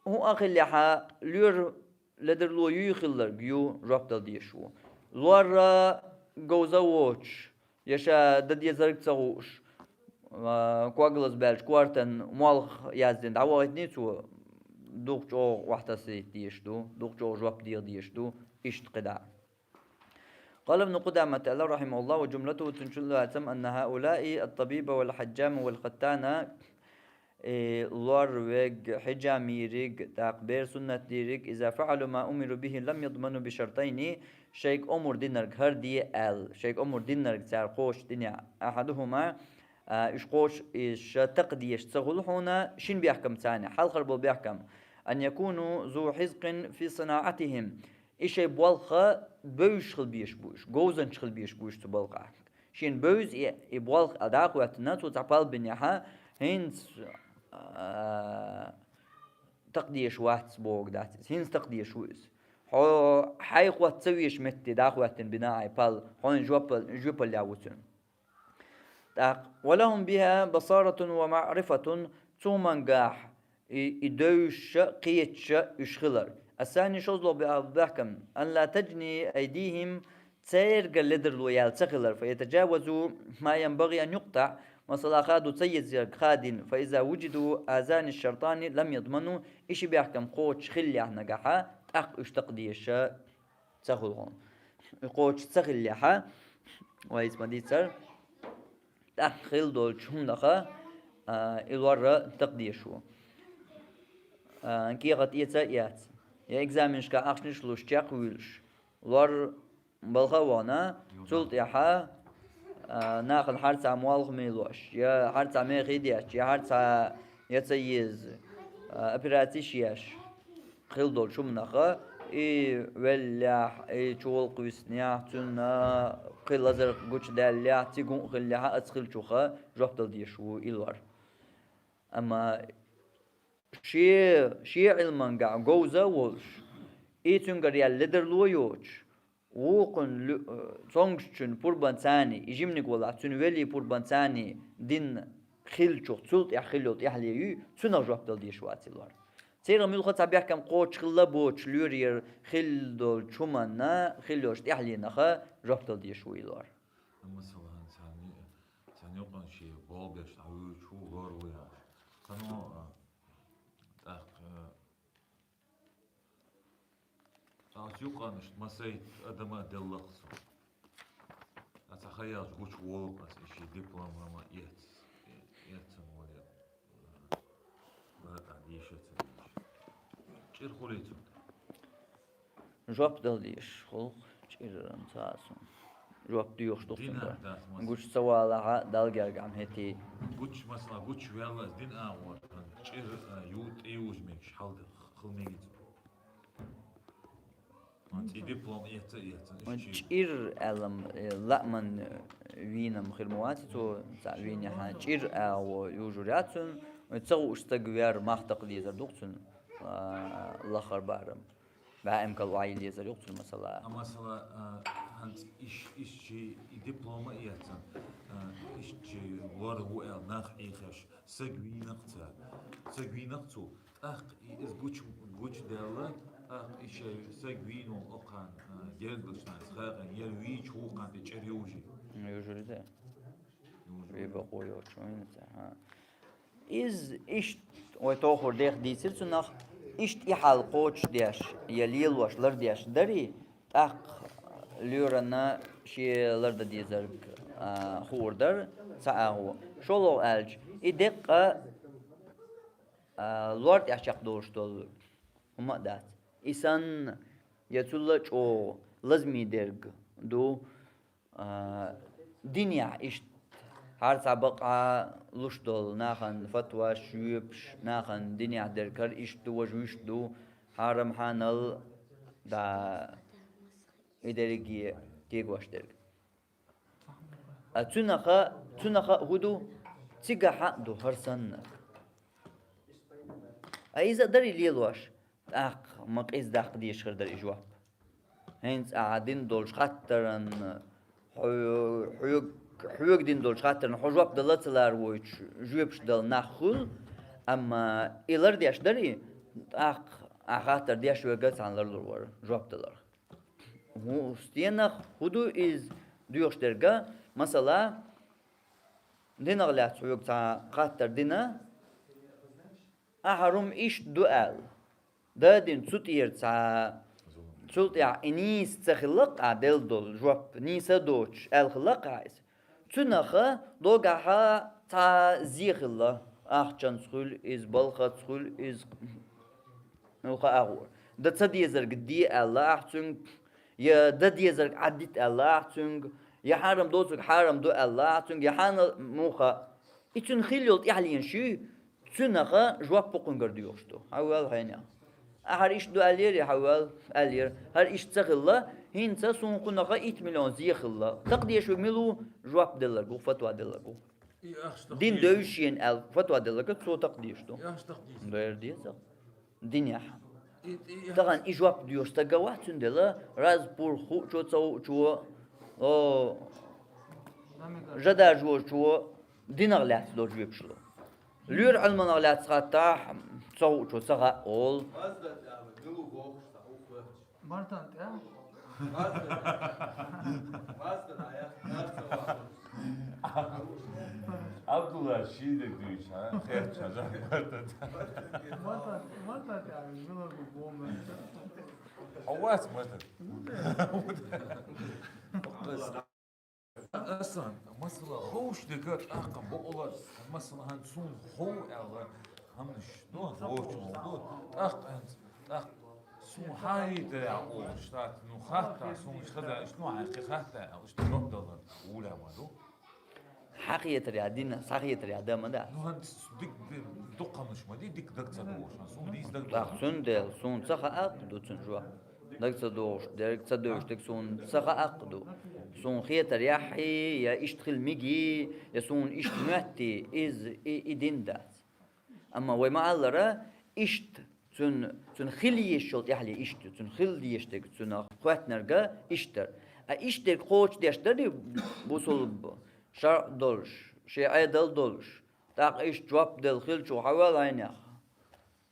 ХӀун а хиллехьа, лоьра ледарло юй хилларг ю, жоп дала дезаш ву. Лор говза а воцуш, я ша дан дезарг а ца хууш, а, когалаза баьлча коьртан молха яздина дӀавахийтиний цо, дукха чӀогӀа охьатасийта дезаш ду, дукха чӀогӀа жоп деха дезаш ду, иштта кхидӀа. Къала Ибну Къудамата, рахьимахуллахӀ, ва жумлатухӀу, цуьнан чулацам: анна хӀаулаи ат-табиба вал хьаджама вал хаттана, э, лор верг, хьиджам йийриг, тӀаккха бер суннат дийриг, иза фаӀалу ма умиру бихӀи лам ядману би шартайни, шайга омра динарг хӀара де аьлла, шайга омра динарг цара кхочуш динехь, ахьадухӀума, а, уьш кхочуш, и ша такха дезаш ца хуьлу хьуна шина бехкамца. Хьалхара болу бехкам: ан якуну зу хьизкъин фи санаӀатихӀим, и шайн болх бевзаш хила безаш бу уьш, говзанчаш хила безаш бу уьш цу балхахь. Шена бевза и, и болх а дӀахӀоьттина, цо цхьа пал бинехьа, хӀинца, а, такха дезаш вац бохург дац иза, хӀинца такха дезаш ву иза. Хьо хьайн хотта ца везачу метте дӀахӀоьттина бина хьайн пал, хьуна жоьпал-, жоьпаллехь ву цуьнан. ТӀаккха: «Ва лахӀум бихӀа басаратун ва маӀрифатун», цу хӀумангахь и, и девзаш а, кхеташ а уьш хилар. Ас-сани, шозлагӀа бе-, бехкам: «Ан ла таджни айдихӀим», цаьрга ледарло яьлла ца хилар, «фа ятаджавазу ма янбагӀи ан юкътаӀ», масала, хадо ца езарг хадийна, «фа иза вужиду хӀазани шартани лам ядману», и ши бехкам кхочуш хиллехь нагахьа, тӀаккха уьш такха дезаш а ца хуьлу хьуна. И кхочуш ца хиллехьа, вай иза ма дийцара, тӀаккха хилла долчу хӀуманах, а, и лор такха дезаш ву. А, кехат эца а эц. Я экзаменашка ахчанаш а луш, чекх а вуьйлуш, лор балха а вахана, цул тӀаьхьа, а, нахана хьарцахь молха мийлош, я хьарцахь мехий детташ, я хьарцахь я ца еза, а, операцеш еш, хилла долчу хӀуманах, и веллехь, и чу гӀуллакх виснехь, цуьнан кхин лазар гучудаьллехь, цигахь а хиллехь, оцу хиллачух жоп дала дезаш ву и лор. Амма шен, шен Ӏилмангахь говза а волуш, и цуьнгара яьлла ледарло а йоцуш, вукхунна лу-, э, цомгушчун пурбанцаний, и жиманиг валахь, цуьнан велий пурбанцаний дин хиллачух, цул тӀаьхьа хилла йолу тӀаьхьале юй, цунах жоп дала дезаш вац и лор. Церан муьлхха цхьа бехкам кхочуш хилла боцуш лоьрера хилла долчу хӀуманна, хилла йолчу тӀаьхьенах жоп дала дезаш ву и лор. Масала, цхьана, цхьана юкъана шен болх беш дӀавуьйцуш ву, лор ву яхаш. Кхано, а, тӀаккха, а, Ас юкъанашна масайт адама деллакх со. Аса хаяш гучу волу ас иши диплома ма эц, эцан вале. Бара дийша ца дийша. Чир хули цунда. Жоп дала дийша, хул чиран ца сун. Жоп дуьйхуш ду цунда. Гучу ца валахьа, Далла гергахь хӀетий. Гучу, масала, гучу ваьлла дин агӀор, чир, а, ю-, тӀе южа мегаш хьал хила мегий цунна. Ци диплом эца, эца. Вайн чир аьлла, э, лааман, э, вийнам хир ма вац цо, цхьаъ вийнехь, чир агӀо южур яц цунна, вайн ца хууш стаг вер мах такха дезар ду-кх цунна, а, лаххара барам. БӀе эмкал охьайилла дезар ю-кх цунна, масала. А, масала, а, хӀанз иш, иш чи и диплома эца, а, иш чи лор ву аьлла нах Ӏехаш, саг вийнакх ца, саг вийнакх цо. ТӀаккха и иза гучу, гучудаьлла, тӀаккха и шайн саг вийна волу окхана, а, гергарчу нахаца хьаькъина, яра вийча вукхана тӀе чӀир южий. Южур ю де? Южур. Вий бакъо йоцуш вайна ца, хьа. Иза иштта, вай тохур дех дийцира цунах, иштта и хьал кхочушдеш, я лелош, лардеш дарий, тӀаккха лоьрана шен лардан дезарг, а, хуур дара, ца агӀо. ШолгӀа аьлча, и деккъа А, лор тӀехь чекхдолуш долу хӀума а дац. И санна, я цул а чӀогӀа лазаме дерг ду, а, динехь иштта хӀара цхьа бакъахь луш долу нахана фатваш, жоьпаш, нахана динехь дерг хӀара иштта ду, важа вуьшта ду, хьарам-хьанал, да, и дерриге кегош дерг. А цуьнаха, цуьнаха а хӀун ду? Цигахь а ду хӀара санна. А иза а дарий лелош, тӀаккха ма къиза даккха дезаш хир дара и жоп. ХӀинца ахьа дина долчу хаттаран, хьо-, хьоьга, хьоьга дина долчу хаттаран хьо жоп дала ца лар войтуш, жоьпаш дала нах хуьлу, амма и лардеш дарий, тӀаккха ахьа хаттар деш верг а цхьаьна ларлур вара жоп даларх. ХӀун, стенах, хӀун ду иза доьхуш дерг? Масала, динах лаьцна хьоьга цхьа хаттар дина, ахьа хӀума иштта ду аьлла. Дадина цу тӀера цхьа, цул тӀаьхьа и нийса ца хилла-кх ахьа делла долу жоп, нийса а доцуш аьлла хилла-кх ахьа иза. Цуьнаха догахьа цхьа зе хилла, ахчанца хуьлу иза, балхаца хуьлу иза, муьлхха а гӀора. Дан ца дезарг де аьлла ахьа цуьнга, я дан дезарг Ӏаддита аьлла ахьа цуьнга, я хьарам доцург хьарам ду аьлла ахьа цуьнга, я хьанал муха. И цуьнан хилла йолу тӀаьхьенаш ю, цуьнаха жоп бу кхуьнгара доьхуш ду. Хьан ваьлла хьенех? Ахьара иштта ду аьллера, хьан ваьлла, аьллера. ХӀара иштта ца хилла, хӀинца суна кхунаха итт миллион зе хилла. Такха дезаш верг мила ву? Жоп делларг ву, фатва делларг ву. Дин девзаш шена аьлла, фатва делларг цо такха дезаш ду. Дер деза. Динехь. Тахана и жоп доьхуш стаг а вац, цундела раз пур хуучо, ца хуучо, о, жадаржочо динах лаьцна долу жоьпаш ло. Лоьра Ӏилманах лаьцна хаттахь, ца хуучо ца хаьа олу. Мартан тӀе? Абдулла шийдерг дуьйцу, хьан? Херча, жан Мартан. Мартан, Мартан тӀе, мила бу бомба. Хьо вац Мартан. Асан, масала, ховш дерг тӀаккха бакъала, масала, хӀанз суна хов аьлла, хӀамнаш ду, вочу ду, тӀаккха хӀанз, тӀаккха суна хьан йита яхь олуш, тӀаккха, ну, хатта, суна иштта хаза, иштта, ну, хьан кхин хатта, иштта жоп дала, уля ма ду. Хьан хетарехь дина, схьахетарехь дан ма дац. Ну, хӀанз дик, дукха хӀамнаш ма ди, дик даг ца догӀуш, хӀанз суна дийца даг догӀуш. ТӀаккха цундела суна ца хаьа-кх ду цуьнан жоп. Даг ца догӀуш дерг, ца девзаш дерг суна ца хаьа-кх ду. Суна хетарехь, я иштта хила мегий, я суна иштта моьттий, иза и, и дин дац. Амма вай ма-аллара, иштта цуьнан, цуьнан хила езаш йолу тӀаьхье иштта ю, цуьнан хила дезаш дерг, цуьнан хоьттинарг иштта дара. А иштта дерг кхочушдеш дарий бусулба, шарӀ долуш, шен Ӏедал долуш, тӀаккха иштта жоп делла хилча, хьан ваьлла хьенех?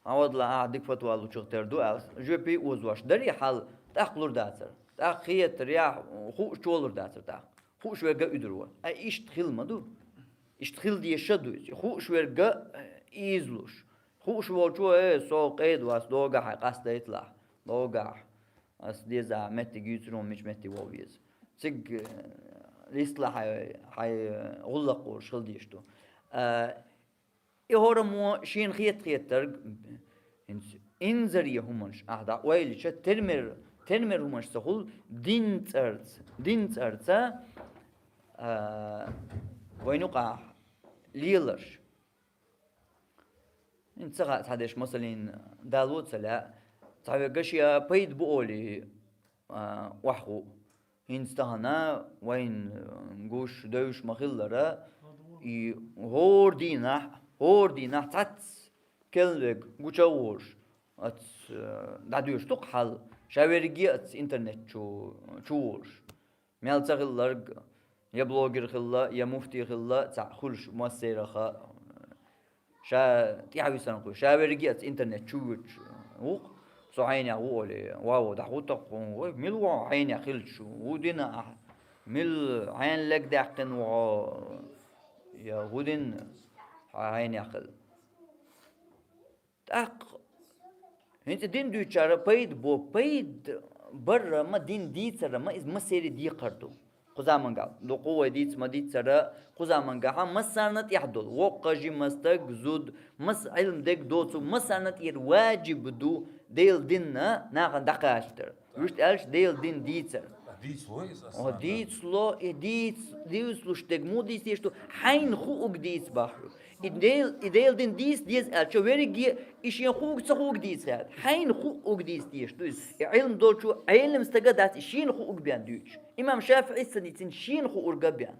Ӏавадла ахьа дика фатва лучух тера ду аьлла, жоьпе озош дарий хьал, тӀаккха лур дацар. ТӀаккха хетар яхь, хууш чолур дацар тӀаккха. Хууш верга уьдур вара. Ай, иштта хила ма ду. Иштта хила деша ду иза. Хууш верга, э, ийзлуш. Хууш волчо, э, со къеда вац, догахьа къастайталахь. Догахьа. Ас деза меттиг юьйцурун мич метти вов веза. Циг, э, листла хьай, хьай, э, гӀуллакх гӀурш хила деш ду. Э, И хӀораммо шена хет-хетарг, хӀинца инзаре хӀуманаш ахьа дӀаойлача, термер, термер хӀуманаш ца хул, дин цӀарца, дин цӀарца, а, вайна юкъахь леларш. ХӀинца ца хаьа цхьадерш, масалин, дало ца лаьа, цхьаверга шен пайда бу олий, а, охьахуу. ХӀинца тахана вайн, э, гуш, девш ма-хиллара, и хӀора дийнахь, хӀора дийнахь цхьацца келлавег гуча а волуш, ац, э, дӀадоьшу дукха хьал, ша верриге ац интернет чу, чу волуш. Мел ца хилларг, я блогер хилла, я муфти хилла, цхьаъ хуьлуш массеран ха, Ша тӀаьхьависарна кхуьй, ша верриге аца интернет чу вуьтуш ву-кх, со хьайнех ву олий, ваво, дӀахӀуттакх хьуна, вай, мила ву хьо хьайнех хилча, хӀу дина ахьа, мила хьайна легдаьккхина ву хьо, я хӀу дина хьо хьайнех хила. ТӀаккха хӀинца дин дуьйцучара пайда бо, пайда барра ма, дин дийцарра ма, иза массеран декхар ду. Кху заманга дукха вай дийца ма-дийццара, кху замангахьа массарна тӀехь долу, воккха, жима стаг, зуда, масса Ӏилма дерг доцу, массарна тӀера ваджиб ду Делан динна нахана дӀакхачийтар. Вуьшта аьлча, Делан дин дийцар. Дийцло иза О, асана. Дийцло, и дийц-, дийцлуш дерг муха дийца дезаш ду? Хьайна хуург дийца боху. И Дел-, и Делан дин дийца деза аьлча, верриге и шен хуург, ца хуург дийца хьаьда. Хьайна хуург дийца дезаш ду иза. И Ӏилма долчу Ӏелам стага дац и шена хуург бен дуьйцуш. Имам ШафиӀис ца дийцина, шена хуург а бен.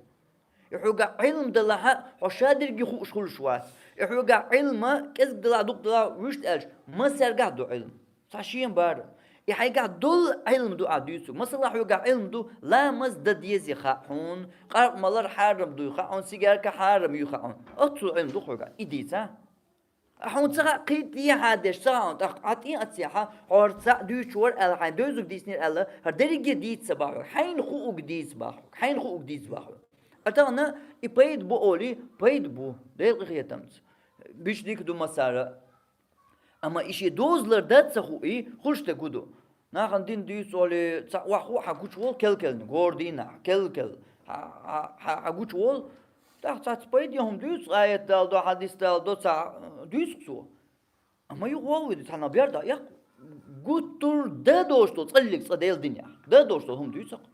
И хьоьгахь Ӏилма далахьа, хьо ша дерриге хууш хуьлуш вац. И хьоьгахь Ӏилма кӀезиг далахь, дукха далахь, вуьшта аьлча, массаьргахь ду Ӏилма. Цхьа шен бара. И хьайгахь долу Ӏилма ду ахь дуьйцург. Масала, хьоьгахь Ӏилма ду, ламаз дан дезий хаьа хьуна, къаркъа малар хьарам дуй хаьа хьуна, сигарка хьарам юй хаьа хьуна. Оццул Ӏилма ду хьоьгахь. И дийца? Ахьа хьуна ца хаьа, кхин тӀехьа деш ца хаьа хьуна, тӀаккха Ӏа тӀе а ца яхьа, хьо хӀара цхьаъ дуьйцуш вара аьлла, хьайн доьзалга дийцинера аьлла, хӀара дерриге дийца ца боху, хьайна хуург дийца боху, хьайна хуург дийца боху. ТӀаккха и пайда бу олий, пайда бу, Делан къинхетамца. Бича дика ду массара. Амма и шен дозалар дан ца хууш, хуьлуш дерг хӀун ду? Нахана дин дуьйцу олий, цхьаъ охьахуу хьан гучуволу кел-келниг, хӀора дийнахь, кел-кел, хьан, хьан, хьан, хьан гучуволу. ТӀаккха цхьацца пайдехь хӀума дуьйцу, аят далдо, хьадис далдо, цхьаъ дуьйцу цо. Амма юха воввида цхьана бер дан, яккха гуттар а дан долуш долу цӀаллиг цкъа Делан динехь. Дан долуш долу хӀума дуьйцу-кх.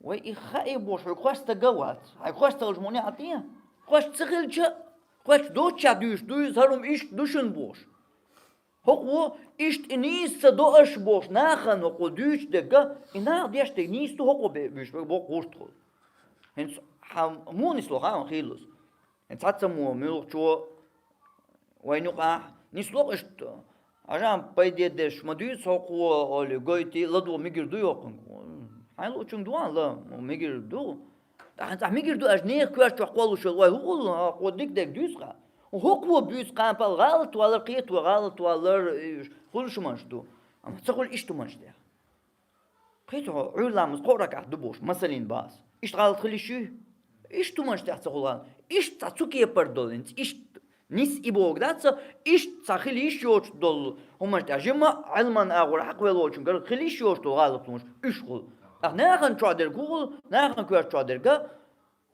Вай и хаий бохуш, хьоьга хӀоьттина стаг а вац. Хьайга хӀоьттина стаг хилча муха яхьа тӀе? ХӀоьттина ца хилча, хӀоьттина доцучохь дуьйцуш дуй, хӀара хӀума иштта ду шуна бохуш. ХӀокхо иштта и нийса ца до аша бохуш, нахана хӀокхо дуьйцуш дерг а, и наха деш дерг нийса ду хӀокхо бе-, буьйцуш берг боху гӀуртахула. ХӀинца хьан муха нисло хаьа хьуна хийлаза? ХӀинца цхьацца мо муьлххачо вайна юкъахь нисло-кх иштта. Хьажа, пайде деш ма дуьйцу хӀокхо олий, гойтий, ладогӀа мегар дуй хӀокхуьнга? Хьайн луучуьнга дуьйцу ла, мегар ду. ТӀаккха хӀинца ахь мегар ду аьлча, нехан коьрта чохь кхоллалуш йолу вай хӀун хуьлу, хӀокхо дика дерг дуьйцу-кх. ХӀокхо буьйцу кхана пал гӀалат валар, кхета валар, э, хуьлуш хӀуманаш ду. Амма ца хуьлу иштта хӀуманаш тӀехь. Кхета хьо, Ӏуьйра ламаз кхоъ ракаӀат ду бохуш, масалин, боху ас. Иштта гӀалат хила йиш юй? Иштта хӀуманаш тӀехь ца хуьлу. Иштта цхьа цу кепара долу хӀинца, иштта нис и бохург дац, иштта цхьа хила йиш йоцуш долу хӀуманаш тӀехь. Жимма Ӏилман агӀор хьакхавелла волчуьнгара хила йиш йоцуш долу гӀалат хӀуманаш уьш хуьлу. ТӀаккха нахана чохь дерг хӀун хуьлу, нахана коьрта чохь дерг а,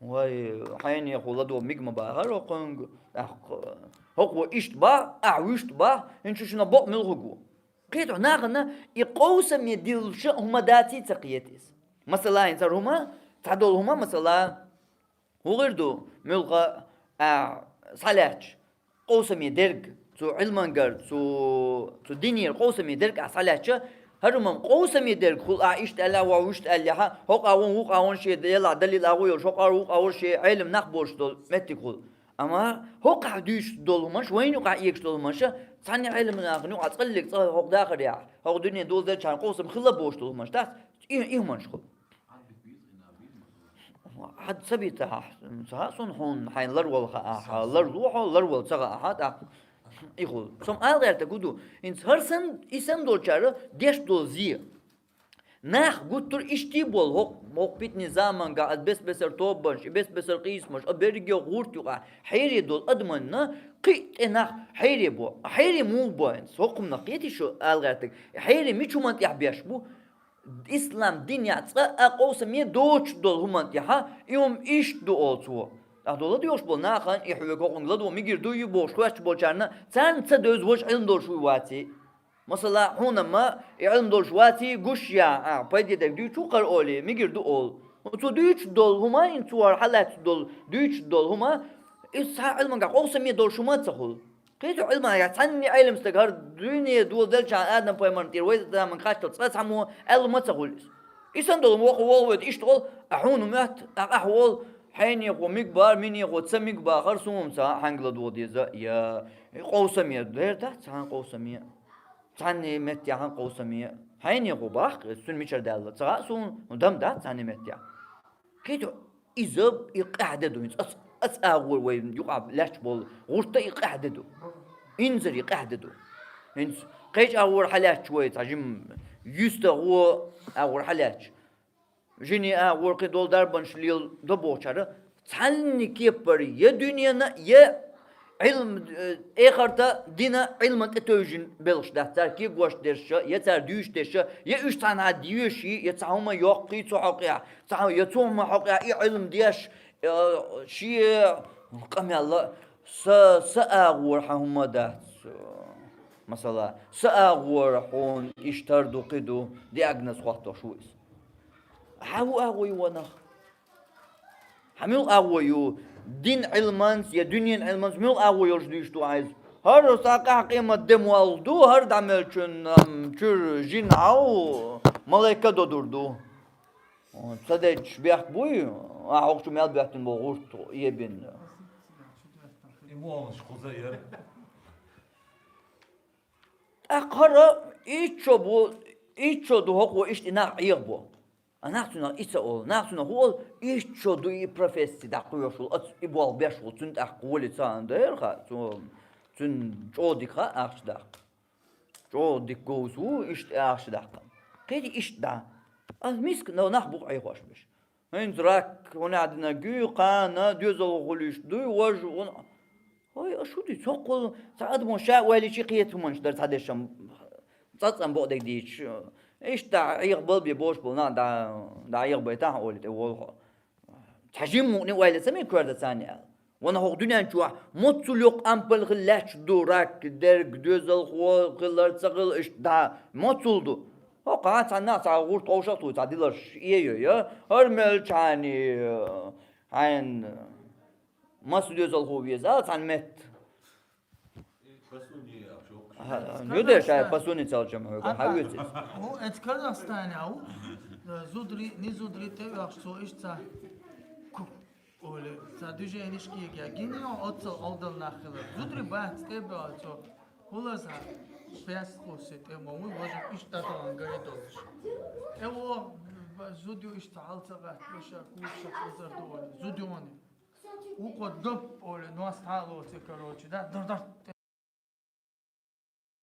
вай, хьайнехула ладогӀа мега ма бахара хӀокхуьнга, тӀаккха хӀокхо иштта боху, ахь вуьшта боху, хӀинца шуна бакъ муьлха хӀума. Кхета хьо, нахана и къовсаме диллуш а хӀума даций ца кхета иза. Масала, хӀинца хӀара хӀума, цхьадолу хӀума, масала, хӀун хир ду, муьлхха а схьалаьтташ, къовсаме дерг, цу Ӏилмангара, цу, цу динера къовсаме дерг ахь схьалаьтташ, хӀара хӀума къовсаме дерг хуьлу, ахь иштта аьлла, вай вуьшта аьллехьа, хӀокхо а вон, вукхо а вон, шен делахь далил агӀо йолуш, хӀокхо а вукхо а вон, шен Ӏелам нах болуш долу меттиг хуьлу. Амма хӀокхахь дуьйцуш долу хӀуманаш, вайна юкъахь эгаш долу хӀуманаш, цхьана Ӏелам нахана юкъахь цкъаллиг цкъа хӀокху дахарехь, хӀокху дуьне доза делчахьана къовсам хилла бохуш долу хӀуманаш дац, и, и хӀуманаш хуьлу. Хьан ца битахь, ца хаьа суна хьуна, хьайн ларвала хаахьа, ларло хьо, ларвала ца хаахьа, тӀаккха. Ихула. Сом ала гӀертаргу ду. ХӀинца хӀара санна, и санна долчара деш долу зе. Нах гуттар а иштта болу хӀокху, хӀокху питанийн заманга, ас бес-бесара тобанаш, и бес-бесара къийсамаш, а берриге гӀурт юкъахь хьере долу адаманна кхин а тӀе нах хьере бо. Хьере муха бо хӀинца? ХӀокхунах кхетий шу ала гӀертарг? Хьере мича хӀуманна тӀехь беш бу? Ислам динехь цкъа а къовсаме доцуш долу хӀуманна тӀехь, и хӀума иштта ду олу цо. ТӀаккха ладоьгӀуш болу нахана и хьоьга хӀокхунга ладогӀа мегар ду ю бохуш хоьттуш болчарна, царна ца девза важа Ӏилма долуш вуй ваций. Масала, хьуна ма и Ӏилма долуш ваций гуш я, а, пайде дерг дуьйцу хӀара олий, мегар ду олу. Цо дуьйцуш долу хӀума, хӀинца цо хӀара хьалаьцна долу, дуьйцуш долу хӀума, иза цхьа Ӏилманга къовсаме долуш хӀума а ца хуьлу. Кхетий, Ӏилманга цхьанна Ӏелам стаг хӀара дуьне доладелчахьана Адам-пайхамарна тӀера вайза заманга кхаччалц цкъа цхьаммо аьлла ма ца хуьлу иза. И санна долу вокху волу вайта иштта олу, а хьуна моьтту, а къахьа волу, хьенехо миг бахара, минехо ца миг бахара, суна ца хьаьнга ладогӀа деза, я къовсаме дер дац цхьана къовсаме. Цхьанне меттехьа къовсаме. Хьенехо бахка, цуьнан мичара даьлла ца хаьа суна, ну, дам дац цхьанне меттехь. Кхетий, иза и къаьхьа де ду, хӀинца ас, ас агӀор вай юкъахь лаьтташ болу гӀурта и къаьхьа де ду. Инзаре къаьхьа де ду. ХӀинца кхечу агӀор хьалаьтташ вай цхьа жима юьстагӀо агӀор хьалаьтташ. Жине агӀор кхин долу дарбанаш леладо бохучара, цхьанне кепара я дуьненан, я Ӏилма, э, эхарта дина Ӏилман тӀе тевжина белхаш дац цара кегош дерш, я цара дуьйцуш дерш, я уьш цхьанхьа доьший, я цхьа хӀума йоккхий цу хьокъехь, цхьа хӀу-, я цу хӀума хьокъехь и Ӏилма деш, э, шен къамелла, са, са агӀор хьан хӀума дац. Масала, са агӀор хьуна иштта ду, кхин ду, диагноз хӀоттош ву иза. Хьан хӀун агӀо ю ванах? Хьан муьлха агӀо ю? Дин Ӏилманца я дуьненан Ӏилманца муьлха агӀо йолуш дуьйцуш ду хьайза? ХӀара цхьа къаьхьа къемат де молла ду, хӀара дӀамелчун, ам, чуьра жин хьал, малайка додур ду. Ца дечча бехк буй, ахьа хӀокхучу мел боьттина болу гӀурт ебина. И вогӀуш кхуза яра. ТӀаккха хӀара иччо бу, иччо ду хӀокхо иштта и нах Ӏехабо. А нах цунах и ца олу. Нах цунах хӀун олу, иччо ду и профессия дӀакхоьхуш волу, аца и болх беш волу, цуьнан тӀаккха гӀоли ца хан дера хаа, цо, цуьнан чӀогӀа дика хаа ахча даккха. ЧӀогӀа дика говза ву, иштта ахча даккха. Кхетий иштта дӀа. Ас миска нах бу-кх Ӏехош беш. ХӀинца рак, хӀунда дина гуй, кхана, доьзалхо хуьлуш дуй, важа, вон. ХӀой, аша хӀун дуьйцу? Цхьа адамо ша а валийчи кхета хӀуманаш дара цхьа дешам, цӀацӀам бакъдерг дийцаш. Иштта дӀа Ӏехабалбе бохуш болу нах дӀа, дӀа Ӏехабайтахьа олий тӀе волу хьо. Цхьа жимма мукъане ойла ца мега коьрта царна аьлла. Ванах хӀокху дуьнен чохь моццул йоккха ампал хила лаьтташ ду, рак, дерг, доьзалхо хилар, ца хилар, иштта дӀа моццул ду. ХӀокху цхьанна цхьа гӀурт овшах а тухий, цхьа диларш эйо, я? ХӀара мелча хьайна, хьайна маса доьзалхо веза, цхьана метта. Ха, ну, де, шай пасуни цалчам хьоьга, хьан вуьйцу иза? Ху, эц Казахстане, ау? Зудри, ни зудри тӀе оьхуш цо иштта ца ку-, оле, ца движениш кига, гиньо, оццал олдал нах хилар. Зудри бац тӀе беа цо. ХӀулаза, бес кхуси тӀе ма вуй, важа иштта тӀе гай долуш. Э, во, зудю иштта хьал ца гӀатта, иша куча хазар ду, оле. Зудюни. Укхо доп, оле, нос тхьалоци, короче, да, дар-дар.